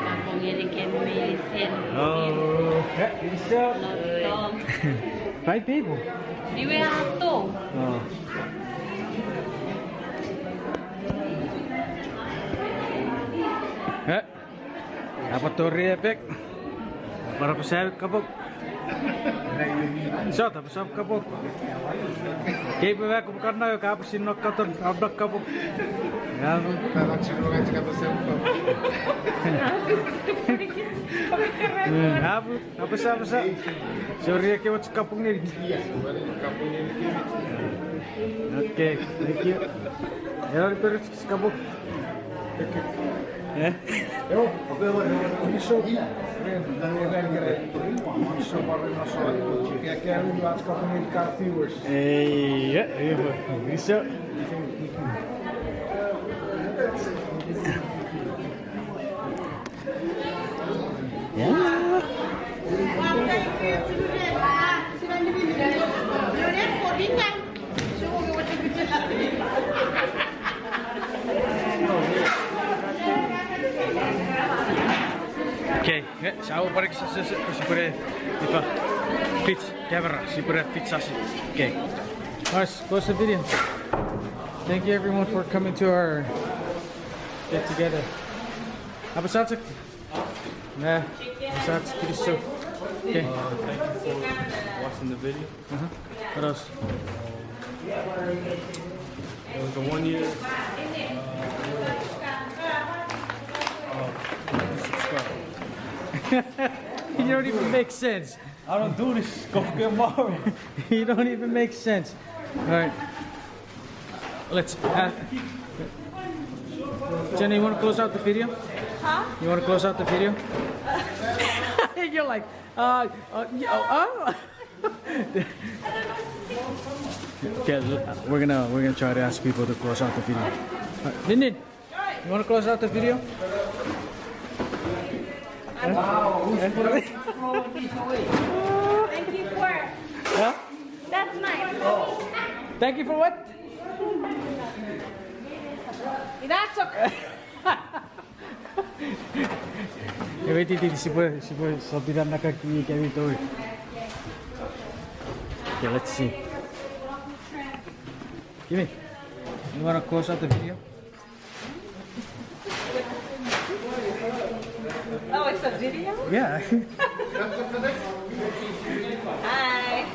mapok ngeni kemi sen. Oh, eh, so. Lotong. Five people. Iwe ato. Oh. Eh, apa tori epek? Para pesai kapok. Sot, apa sap kapok? Kei pe wek bukan na kapsin nok katon, apa nok kapok. Ya. Apa, apa sa, apa sa. Sorry, ake what's kapung ni. Okay, thank you. Era ni peris kapok. Eh? Ei, yeah, yeah, yeah. Yeah. Okay, eh, sa u parik sa, sa, sa, sipwene, ifa, pitch, camera, sipwene pitch sasi. Okay. Guys, close the video. Thank you everyone for coming to our get together. Apa sa chok? Nah, apa sa chok, kinisou. Okay. Uh, thank you for watching the video. Uh-huh. What else? It was the one year, uh, uh, subscribe. You don't even make sense. I don't do this. Go get Mario. You don't even make sense. All right. Let's, uh, Jenna, you wanna close out the video? Huh? You wanna close out the video? You're like, uh, uh, yeah, uh. Okay, l-, we're gonna, we're gonna try to ask people to close out the video. Uh, Nin Nin, you wanna close out the video? Thank you for, huh? That's nice. Thank you for what? That's okay. Ewe titi, sipwe, sipwe sopina nakaki kemi tori. Okay, let's see. Kimi, you wanna close out the video? Oh, Yeah. Hi.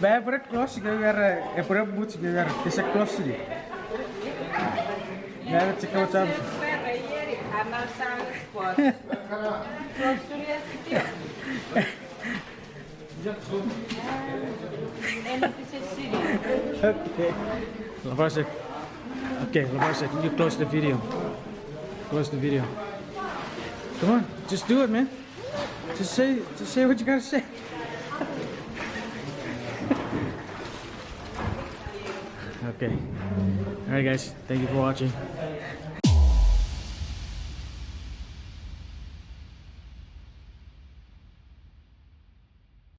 Ba epwene close ke wera, epwene much ke wera, kese close ni. Ba epwene check out. Okay. Labarsek. Okay, Labarsek, you close the video. Close the video. Come on, just do it, man. Just say, just say what you gotta say. Okay. All right, guys. Thank you for watching.